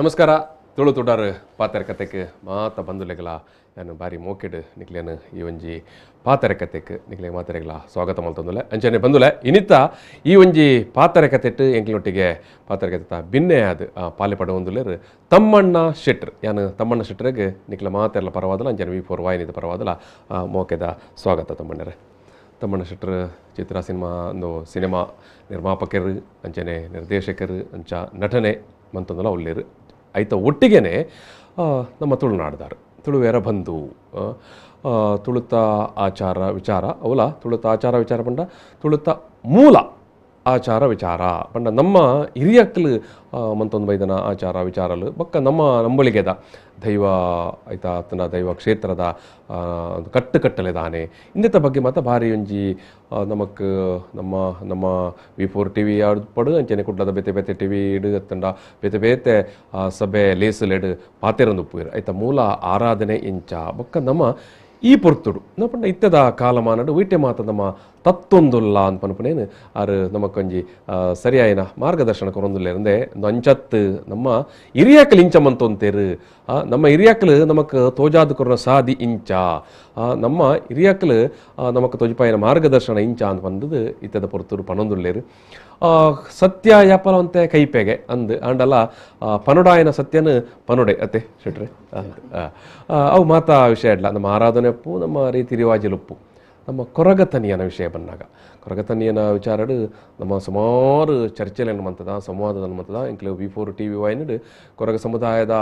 ನಮಸ್ಕಾರ. ತುಳು ತುಡಾರು ಪಾತೆರ ಕತೆಕ್ ಮಾತ ಬಂಧುಲೆಗಳ ನಾನು ಬಾರಿ ಮೋಕೆಡ್ ನಿಕ್ಲೇನು ಈ ಒಂಜಿ ಪಾತೆರ ಕತೆಕ್ ನಿಕ್ಲೆ ಮಾತೆರೆಗಳ ಸ್ವಾಗತ ಮಲ್ತೊಂದುಲೆ. ಅಂಚನೆ ಬಂಧುಲೆ ಇನಿತ ಈ ಒಂಜಿ ಪಾತೆರ ಕತೆಟ್ ಎಂಕ್ಲೊಟ್ಟಿಗೆ ಪಾತೆರ ಕತೆತ ಬಿನ್ನೆ ಆದ್ ಪಾಲೆ ಪಡವೊಂದುಲ್ಲೆರ್ ತಮ್ಮಣ್ಣ ಶೆಟ್ರ್. ಯಾನ್ ತಮ್ಮಣ್ಣ ಶೆಟ್ರೆಗ್ ನಿಕ್ಲೆ ಮಾತೆರ್ಲ ಪರವಾದಲ ಅಂಚನೆ ವಿ4 ವಾಹಿನಿದ ಪರವಾದಲ ಮೋಕೆದ ಸ್ವಾಗತ ತಮ್ಮಣ್ಣರೇ. ತಮ್ಮಣ್ಣ ಶೆಟ್ರ್ ಚಿತ್ರ ಸಿನಿಮಾ ಒಂದು ಸಿನಿಮಾ ನಿರ್ಮಾಪಕರು ಅಂಚನೆ ನಿರ್ದೇಶಕರು ಅಂಚ ನಟನೆ ಮಂತೊಂದುಲ ಉಲ್ಲೇರು. ಐತ ಒಟ್ಟಿಗೆನೆ ನಮ್ಮ ತುಳುನಾಡ್ದಾರು ತುಳುವೇರ ಬಂಧು ತುಳುತ ಆಚಾರ ವಿಚಾರ ಅವಲ ತುಳುತ ಆಚಾರ ವಿಚಾರ ಪಂಡ ತುಳುತ ಮೂಲ ಆಚಾರ ವಿಚಾರ ಪಂಡ ನಮ್ಮ ಹಿರಿಯಕ್ಲು ಮಂತೊಂದು ಬೈದನ ಆಚಾರ ವಿಚಾರಲು ಬೊಕ್ಕ ನಮ್ಮ ನಂಬಳಿಗೆದ ದೈವ ಐತ ಆತನ ದೈವ ಕ್ಷೇತ್ರದ ಕಟ್ಟುಕಟ್ಟಲೆ ದಾನೆ ಇಂದೆತ ಬಗ್ಗೆ ಮಾತ ಭಾರಿ ಒಂಜಿ ನಮಕ್ ನಮ್ಮ ನಮ್ಮ ವಿ4 ಟಿ ವಿ ಪಡು ಅಂಚನೆ ಕುಡ್ಲದ ಬೇತೆ ಬೇತೆ ಟಿ ವಿ ಇಡು ಅತ್ತಂಡ ಬೇತೆ ಬೇತೆ ಸಭೆ ಲೇಸುಲೆಡು ಪಾತೆರೊಂದು ಉಪ್ಪುವೆರ್. ಐತ ಮೂಲ ಆರಾಧನೆ ಇಂಚ ಬೊಕ್ಕ ನಮ್ಮ ಈ ಪೊರ್ತುಡು ನ ಪಂಡ ಇತ್ತದ ಕಾಲಮಾನಡು ವೀಟೆ ಮಾತ ನಮ್ಮ ತತ್ತೊಂದುಲ್ಲ ಅಂತ ಪನ್ಪುನೇನು ಆರು ನಮಕೊಂಜಿ ಸರಿಯಾಯಿನ ಮಾರ್ಗದರ್ಶನ ಕೊರೊಂದುಲ್ಲೆರಂದೆ ಅಂಚತ್ತು ನಮ್ಮ ಹಿರಿಯಾಕಲು ಇಂಚ ಮಂತೊಂತೇರು, ನಮ್ಮ ಹಿರಿಯಾಕಲು ನಮಕ್ ತೋಜಾದು ಕೊರನ ಸಾದಿ ಇಂಚ, ನಮ್ಮ ಹಿರಿಯಾಕಲು ನಮಕ್ ತೋಜಿಪಾಯಿನ ಮಾರ್ಗದರ್ಶನ ಇಂಚ ಅಂತ ಬಂದದ್ದು ಇತ್ತದ ಪೊರ್ತುಡು ಪನೊಂದುಲ್ಲೇರು. ಸತ್ಯ ಯಾಪಲವಂತೆ ಕೈಪೆಗೆ ಅಂದು ಆಂಡಲ ಪನುಡಾಯನ ಸತ್ಯನ ಪನುಡೆ ಅತ್ತೆ ಶೆಟ್ರೆ ಅವು ಮಾತಾ ವಿಷಯ ಇಲ್ಲ. ನಮ್ಮ ಆರಾಧನೆ ಒಪ್ಪು ನಮ್ಮ ರೀತಿ ರಿವಾಜಲುಪ್ಪು ನಮ್ಮ ಕೊರಗತನಿಯನ ವಿಷಯ ಬಂದಾಗ ಕೊರಗತನಿಯನ ವಿಚಾರಡು ನಮ್ಮ ಸುಮಾರು ಚರ್ಚೆಗಳನ್ನು ಮಂತದ ಸಂವಾದದ ಮಂತದ ಇಂಕ್ಲು ವಿ4 ಟಿ ವಿ ವಾಹಿನಿಡು ಕೊರಗ ಸಮುದಾಯದ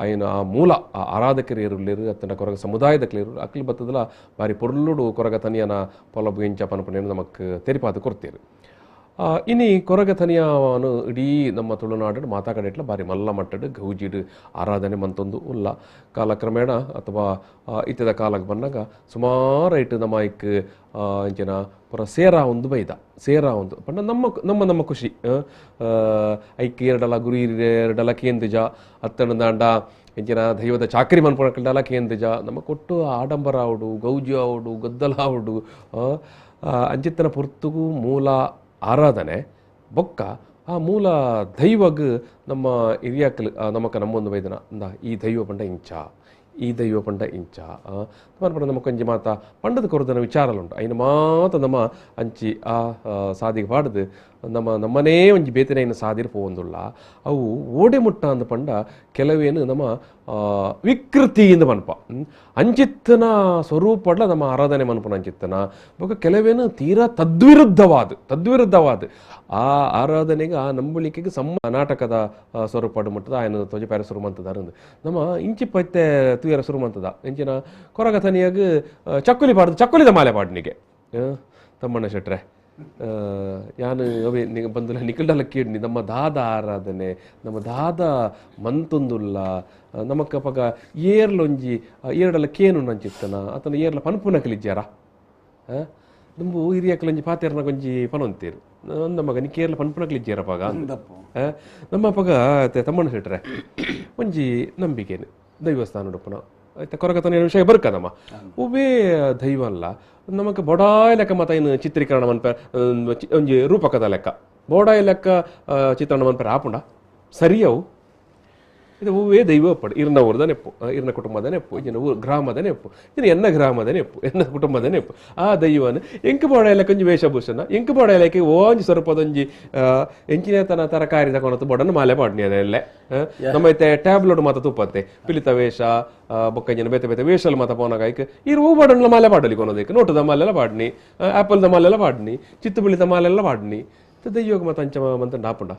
ಐನ ಆ ಮೂಲ ಆರಾಧಕರು ಇರುಲೇರು ಅತ್ತಂಡ ಕೊರಗ ಸಮುದಾಯದ ಕ್ಲೇರು ಅಕ್ಲು ಬತ್ತದಲ ಬಾರಿ ಪೊರ್ಲುಡು ಕೊರಗತನಿಯನ ಪೊಲಬು ಇಂಚ ಪನಪುನೇನು ನಮಕ್ ತೆರಿಪಾದು ಕೊಡ್ತೀರು. ಇನಿ ಕೊರಗತನಿಯನು ಇಡೀ ನಮ್ಮ ತುಳುನಾಡು ಮಾತಾ ಕಡೆಟ್ಲ ಬಾರಿ ಮಲ್ಲ ಮಟ್ಟಡು ಗೌಜಿಡು ಆರಾಧನೆ ಮಂತೊಂದು ಉಲ್ಲ. ಕಾಲಕ್ರಮೇಣ ಅಥವಾ ಇತ್ತದ ಕಾಲಕ್ಕೆ ಬಂದಾಗ ಸುಮಾರು ಇಟ್ಟು ನಮ್ಮ ಇಕ್ ಇಂಚಿನ ಪುರ ಸೇರಾ ಒಂದು ಬೈದ ಸೇರಾ ಒಂದು ಪಂಡ ನಮ್ಮ ನಮ್ಮ ನಮ್ಮ ಖುಷಿ ಐಕ್ ಎರಡಲ ಗುರಿ ಎರಡಲ ಕೇಂದ್ರಜ ಅತ್ತಂಡ ಇಂಚಿನ ದೈವದ ಚಾಕರಿ ಮನ್ಪುಣಕಂಡಲ ಕೇಂದ್ರಜ ನಮ್ಮ ಕೊಟ್ಟು ಆಡಂಬರ ಆವಡು ಗೌಜಿ ಆವಡು ಗದ್ದಲ ಆವಡು ಅಂಚಿತ್ತನ ಪೊರ್ತುಗು ಮೂಲ ಆರಾಧನೆ ಬೊಕ್ಕ ಆ ಮೂಲ ದೈವಗ್ ನಮ್ಮ ಹಿರಿಯಾಕಲು ನಮಕ ನಮ್ಮೊಂದು ವೈದನ ಅಂದ ಈ ದೈವ ಪಂಡ ಇಂಚ ಈ ದೈವ ಪಂಡ ಇಂಚ ಪಂಡ ನಮ್ಮ ಕೊಂಜಿ ಮಾತ ಪಂಡದ ಕೊರದನ ವಿಚಾರಲುಂಟು ಐನ ಮಾತ ನಮ್ಮ ಅಂಚಿ ಆ ಸಾದಿಗೆ ಪಾಡ್ದು ನಮ್ಮ ನಮ್ಮನೇ ಒಂಜಿ ಬೇತನೆ ಸಾದಿರು ಪೋವೊಂದುಲ್ಲ. ಅವು ಓಡೆ ಮುಟ್ಟ ಅಂದ ಪಂಡ ಕೆಲವೇನು ನಮ್ಮ ವಿಕೃತಿ ಇಂದ ಪನ್ಪ ಅಂಚಿತ್ತನ ಸ್ವರೂಪಡ್ಲ ನಮ್ಮ ಆರಾಧನೆ ಮನ್ಪುನ ಅಂಚಿತ್ತನ ಬೊಕ್ಕ ಕೆಲವೇನು ತೀರಾ ತದ್ವಿರುದ್ಧವಾದ ಆ ಆರಾಧನೆಗೆ ಆ ನಂಬಳಿಕೆಗೆ ಸಮ ನಾಟಕದ ಸ್ವರೂಪ ಮುಟ್ಟದ ಆಯನ ತೋಜಪಾರ ಶುರು ಮಂತದಾರ ನಮ್ಮ ಇಂಚಿ ಪತ್ತೆ ತುಯರ ಶುರು ಮಂತದ ಇಂಚಿನ ಕೊರಗತನಿಯಾಗ ಚಕ್ಕುಲಿ ಪಾಡ್ದು ಚಕ್ಕುಲಿದ ಮಾಲೆ ಪಾಡ್ನಿಗೆ ತಮ್ಮಣ್ಣ ಶೆಟ್ರೆ ಯಾನು ಅವೇ ಬಂದು ನಿಖಲ್ಡಲ್ಲ ಕೇಳಿ ನಮ್ಮ ದಾದ ಆರಾಧನೆ ನಮ್ಮ ದಾದ ಮಂತೊಂದುಲ್ಲ ನಮಕ್ಕ ಪಗ ಏರ್ಲೊಂಜಿ ಏರಡಲ್ಲ ಕೇನು ನಂಚಿತ್ತನ ಆತನ ಏರ್ಲ ಪನ್ಪುನ ಕಲಿಜ್ಯಾರ ದುಂಬು ಹಿರಿಯಕಲೊಂಜಿ ಪಾತೇರ್ನ ಕೊಂಜಿ ಪನೊಂತೀರು ನಮ್ಮ ಮಗ ಕೇರಳ ಪನ್ಪುನ ಕಲಿಜ್ಯಾರ ಪಗ ನಮ್ಮ ಪಗ ತಮ್ಮಣ್ಣ ಶೆಟ್ರೆ ಒಂಜಿ ನಂಬಿಕೆನು ದೈವಸ್ಥಾನ ಉಡುಪನ ಆಯ್ತಾ ಕೊರಗತನ ವಿಷಯ ಬರ್ಕದಮ್ಮ ಒಬ್ಬೇ ದೈವ ಅಲ್ಲ ನಮಕ್ ಬೊಡಾಯ ಲೆಕ್ಕ ಮಾತ ಇನ್ನು ಚಿತ್ರೀಕರಣ ಮನ್ಪ ಒಂಜಿ ರೂಪಕದ ಲೆಕ್ಕ ಬೋಡಾಯ ಲೆಕ್ಕ ಚಿತ್ರಣ ಮನ್ಪರ ಆಪುಂಡ ಸರಿಯವು ಇದು ಹೂವೇ ದೈವ ಪಡು ಇರ್ನ ಊರ್ದ ನೆಪ್ಪು ಇರ್ನ ಕುಟುಂಬದ ನೆಪ್ಪು ಇನ್ನು ಊರು ಗ್ರಾಮದ ನೆಪ್ಪು ಇನ್ನು ಎನ್ನ ಗ್ರಾಮದ ನೆಪ್ಪು ಎನ್ನ ಕುಟುಂಬದ ನೆಪ್ಪು ಆ ದೈವನ ಎಂಕ್ ಬೋಡಾಯ ಲೆಕ್ಕ ಒಂಜಿ ವೇಷಭೂಷಣ ಎಂಕ್ ಬೋಡಾಯ ಲೆಕ್ಕ ಓಂಜಿ ಸ್ವರೂಪದೊಂಜಿ ಎಂಚಿನ ತನ ತರಕಾರಿ ತಗೊಂಡು ಬೊಡನ್ನು ಮಾಲೆ ಪಾಡ್ನಿ ಅದೆಲ್ಲ ನಮ್ಮ ಐತೆ ಟ್ಯಾಬ್ಲೆಟ್ ಮಾತ ತುಪ್ಪತ್ತೆ ಪಿಲಿತ ವೇಷ ಬೊಕ್ಕಂಜಿನ ಬೇತೆ ಬೇತೆ ವೇಷಲ್ ಮಾತ ಪೋನಾಗ ಐಕ್ ಇರು ಹೂ ಬಾಡನ್ಲ ಮಾಲೆ ಪಾಡಲಿ ಕೊನೋದಕ್ಕೆ ನೋಟದ ಮಾಲೆಲ್ಲ ಪಾಡ್ನಿ ಆಪಲ್ದ ಮಾಲೆಲ್ಲ ಪಾಡ್ನಿ ಚಿತ್ತುಬಿಳಿತ ಮಾಲೆಲ್ಲ ಪಾಡ್ನಿ ದೈಯೋಗ ಮಾತ ಅಂಚ ಮಂತ ಡಾಪುಂಡ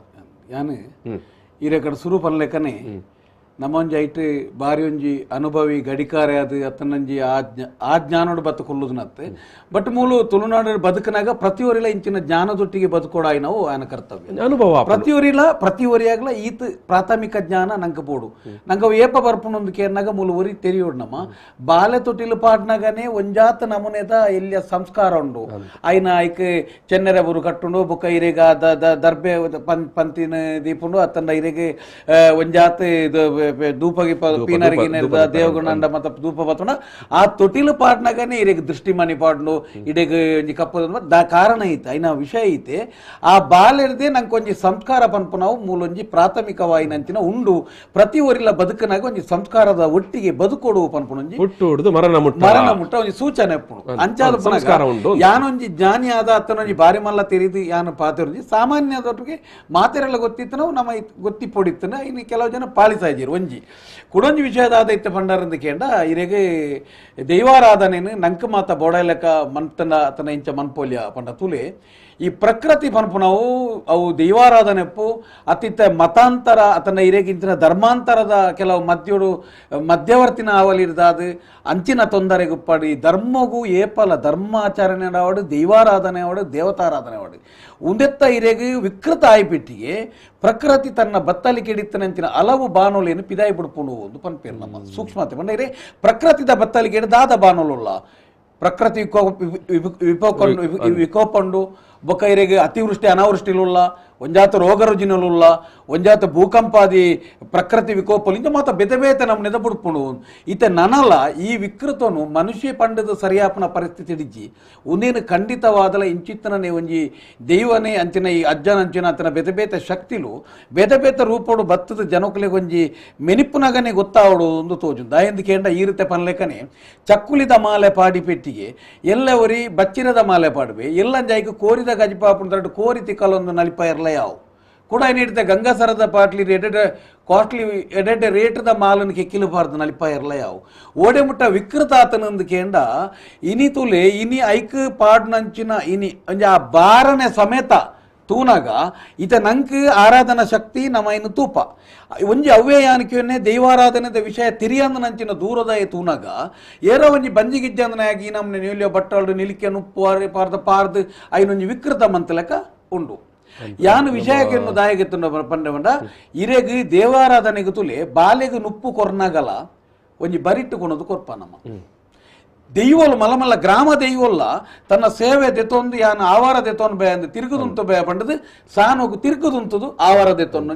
ಯಾನು ಈರೆಕಡೆ ಸುರು ಪನ್ಲೆಕ್ಕನೆ ನಮ್ಮೊಂಜಿ ಐಟ್ ಬಾರಿ ಒಂಜಿ ಅನುಭವಿ ಗಡಿಕಾರೆ ಅದು ಅತ್ತನಂಜಿ ಆ ಜ್ಞಾನೋಡು ಬತ್ತು ಕೊಲ್ಲುದನತ್ತೆ ಬಟ್ ಮೂಲು ತುಳುನಾಡು ಬದುಕನಾಗ ಪ್ರತಿಯೊರಿಲ ಇಂಚಿನ ಜ್ಞಾನದೊಟ್ಟಿಗೆ ಬದುಕೋಡಾಯಿ ನಾವು ಆಯನ ಕರ್ತವ್ಯ ಅನುಭವ ಪ್ರತಿಯೊರಿಲ ಪ್ರತಿಯೊರಿಯಾಗ್ಲ ಈತ ಪ್ರಾಥಮಿಕ ಜ್ಞಾನ ನಂಗೆ ಬೋಡು ನಂಗೆ ಅವು ಏಪ ಬರ್ಪುಣೊಂದು ಕೇರ್ನಾಗ ಮೂಲು ಒರಿ ತೆರಿಯೋಡು ನಮ್ಮ ಬಾಲೆ ತೊಟ್ಟಿಲು ಪಾಡ್ನಾಗನೆ ಒಂಜಾತ ನಮೂನೆದ ಎಲ್ಲಿಯ ಸಂಸ್ಕಾರ ಉಂಡು ಆಯ್ನ ಐಕ್ ಚೆನ್ನೆರೆ ಬುರು ಕಟ್ಟುಂಡು ಬೊಕ್ಕ ಇರೆಗ ದರ್ಬೆ ಪಂತಿನ ದೀಪುಂಡು ಅತ್ತಂಡ ಇರೆಗೆ ಒಂಜಾತ ಇದು ದೂಪಗಿ ಪೀನರಿಗೆ ದೇವಗುಣಂಡ ಮತ್ತ ದೂಪ ಬತ್ತುಂಡ ಆ ತೊಟಿಲು ಪಾಡ್ನಾಗನೇ ಇರೆಗ್ ದೃಷ್ಟಿ ಮನಿ ಪಾಡ್ನು ಇಡೆಗ್ ಒಂಜಿ ಕಪ್ಪು ದಾ ಕಾರಣ ಐತೆ ಐನ ವಿಷಯ ಐತೆ. ಆ ಬಾಲೆರ್ದೆ ನಂಗೆ ಒಂಜಿ ಸಂಸ್ಕಾರ ಪನ್ಪುನವು ಮೂಲೊಂಜಿ ಪ್ರಾಥಮಿಕವಾಯಿನಂಚಿನ ಉಂಡು ಪ್ರತಿ ಒರಿಲ ಬದುಕನಾಗ ಒಂಜಿ ಸಂಸ್ಕಾರದ ಒಟ್ಟಿಗೆ ಬದುಕೊಡು ಪನ್ಪುನೊಂಜಿ ಹುಟ್ಟು ಮರಣ ಮುಟ್ಟ ಮರಣ ಮುಟ್ಟ ಒಂಜಿ ಸೂಚನೆ ಉಪ್ಪುಂಡು. ಅಂಚಾದ ಯಾನೊಂಜಿ ಜ್ಞಾನಿ ಆದ ಅತ್ತನೊಂಜಿ ಬಾರಿ ಮಲ್ಲ ತೆರಿದು ಯಾನು ಪಾತಿರೊಂಜಿ ಸಾಮಾನ್ಯದೊಟ್ಟಿಗೆ ಮಾತೆರೆಲ್ಲ ಗೊತ್ತಿತ್ತು ನಾವು ನಮ್ಮ ಗೊತ್ತಿಪ್ಪೊಡಿತ್ತನ ಇನ್ನು ಕೆಲವು ಜನ ಪಾಲಿಸ್ತಾ ಇದ್ದೀರು. ಒಂಜಿ ಕುಡೊಂಜಿ ವಿಷಯದಾದ ಇತ್ತ ಪಂಡಾರಂದು ಕೇಂಡ ಇರೆಗೆ ದೈವಾರಾಧನೆನು ನಂಕ ಮಾತ ಬೋಡಲೆಕ್ಕ ಮನ್ತನ ಅತನ ಇಂಚ ಮನ್ಪೋಲ್ಯ ಪಂಡ ತುಲೆ ಈ ಪ್ರಕೃತಿ ಪನ್ಪುನವು ಅವು ದೈವಾರಾಧನೆಪ್ಪು ಅತಿತ್ತ ಮತಾಂತರ ಅತನ ಇರೆಗಿಂಚಿನ ಧರ್ಮಾಂತರದ ಕೆಲವು ಮಧ್ಯೋಡು ಮಧ್ಯವರ್ತಿನ ಆವಲಿರ್ದಾದ ಅಂಚಿನ ತೊಂದರೆಗುಪ್ಪಡಿ ಧರ್ಮಗೂ ಏಪಲ ಧರ್ಮಾಚರಣೆ ಆವಡು ದೈವಾರಾಧನೆ ಆವಡು ದೇವತಾರಾಧನೆ ಆವಡು ಉಂದೆತ್ತ ಇರೆಗೆ ವಿಕೃತ ಆಯ್ಬಿಟ್ಟಿಗೆ ಪ್ರಕೃತಿ ತನ್ನ ಬತ್ತಲಿ ಕೆಡಿತ್ತನಂಚಿನ ಹಲವು ಬಾನೋಲೇನು ಪಿದಾಯಿ ಬಿಡ್ಪುಂಡು ಒಂದು ಪನ್ಪೇರು ನಮ್ಮ ಸೂಕ್ಷ್ಮತೆ ಪಂಡ ಇರೆ ಪ್ರಕೃತಿದ ಬತ್ತಲಿ ಕೆಡದಾದ ಬಾನೋಲುಲ್ಲ ಪ್ರಕೃತಿ ವಿಕೋಪಂಡು ಬೊಕ್ಕ ಇರೆಗೆ ಅತಿವೃಷ್ಟಿ ಅನಾವೃಷ್ಟಿಲುಲ್ಲ ಒಂಜಾತ ರೋಗ ರುಜಿನಲುಲ್ಲ ಒಂಜಾತ ಭೂಕಂಪಾದಿ ಪ್ರಕೃತಿ ವಿಕೋಪಲಿಂದ ಮಾತ ಬೇತೆ ಬೇತೆ ನಮ್ಮ ನೆದ ಬುಡ್ಪುಂಡು ಈತ ನನಲ ಈ ವಿಕೃತನು ಮನುಷ್ಯ ಪಂಡದ ಸರಿಯಾಪನ ಪರಿಸ್ಥಿತಿ ಇಡಿಜಿ ಉಂದೇನು ಖಂಡಿತವಾದಲ ಇಂಚಿತ್ತನೇ ಒಂಜಿ ದೈವನೇ ಅಂಚಿನ ಈ ಅಜ್ಜನ ಅಂಚಿನ ಅಂಚಿನ ಬೇತೆ ಬೇತೆ ಶಕ್ತಿಲು ಬೇತೆ ಬೇತೆ ರೂಪೋಡು ಬತ್ತದ ಜನಕುಲಿಗೆ ಒಂಜಿ ಮೆನಿಪುನಗನೆ ಗೊತ್ತಾವಡು ಒಂದು ತೋಜು ದಾಯಂದು ಕೇಂಡ ಈ ರೀತಿ ಪನ್ಲೆಕನೆ ಚಕ್ಕುಲಿದ ಮಾಲೆ ಪಾಡಿ ಪೆಟ್ಟಿಗೆ ಎಲ್ಲ ಒರಿ ಬಚ್ಚಿರದ ಮಾಲೆ ಪಾಡುವೆ ಎಲ್ಲ ಜಾಯ್ಗೆ ಕೋರಿದ ಗಜಿಪಾಪುಂಡ ಕೋರಿ ತಿಕ್ಕಲೊಂದು ನಲಿಪ ಇರಲ ಯಾವ ಕೂಡ ಏನಿಡ್ತೆ ಗಂಗಾಸರದ ಪಾಟ್ಲಿ ಎಡೆಡೆ ಕಾಸ್ಟ್ಲಿ ಎಡೆಡೆ ರೇಟ್ದ ಮಾಲನ್ನು ಕೆಕ್ಕಿಲು ಬಾರ್ದು ನಲಿಪ ಇರಲ ಯಾವ ಓಡೆ ಮುಟ್ಟ ವಿಕೃತ ಆತನಂದು ಕೇಂಡ ಇನಿ ತುಲೆ ಇನಿ ಐಕ್ ಪಾಡ್ನಂಚಿನ ಇನಿ ಒಂಜಿ ಆ ಬಾರನೆ ಸಮೇತ ತೂನಾಗ ಈತ ನಂಕ್ ಆರಾಧನಾ ಶಕ್ತಿ ನಮ್ಮ ಇನ್ನು ತೂಪ ಒಂಜಿ ಅವ್ಯಯಾನಿಕೆಯನ್ನೇ ದೈವಾರಾಧನೆದ ವಿಷಯ ತಿರಿಯಂದನಂಚಿನ ದೂರದಾಯ ತೂನಾಗ ಏರೋ ಒಂಜಿ ಬಂಜಿಗಿಜ್ಜಂದನಾಗಿ ನಮ್ಮನೆ ನೀಲಿಯೋ ಬಟ್ಟಾಳು ನಿಲಿಕೆ ನುಪ್ಪು ಪಾರ್ದ ಪಾರ್ದು ಐನೊಂಜಿ ವಿಕೃತ ಮಂತಲಕ ಉಂಡು. ಯಾನು ವಿಷಯಕ್ಕೆ ದಾಯಗೆತ್ತುಂಡ ಪಂಡ ಪಂಡ ಇರೆಗ್ ದೇವಾರಾಧನೆಗೆ ತುಲೆ ಬಾಲೆಗ್ ನುಪ್ಪು ಕೊರ್ನಾಗಲ ಒಂಜಿ ಬರಿಟ್ಟು ಕೊನೋದು ಕೊರ್ಪ ನಮ್ಮ ದೈವೋಲು ಮಲಮಲ್ಲ ಗ್ರಾಮ ದೈವೋಲ್ಲ ತನ್ನ ಸೇವೆ ದೆತ್ತೊಂದು ಯಾನು ಆವಾರ ದೆತ್ತೊಂದು ಬೇ ಅಂದ್ ತಿರುಗುದುಂತು ಬೇ ಪಂಡದು ಸಾನೋಗು ತಿರುಗುದುಂತದು ಆವಾರ ದೆತ್ತೊಂದು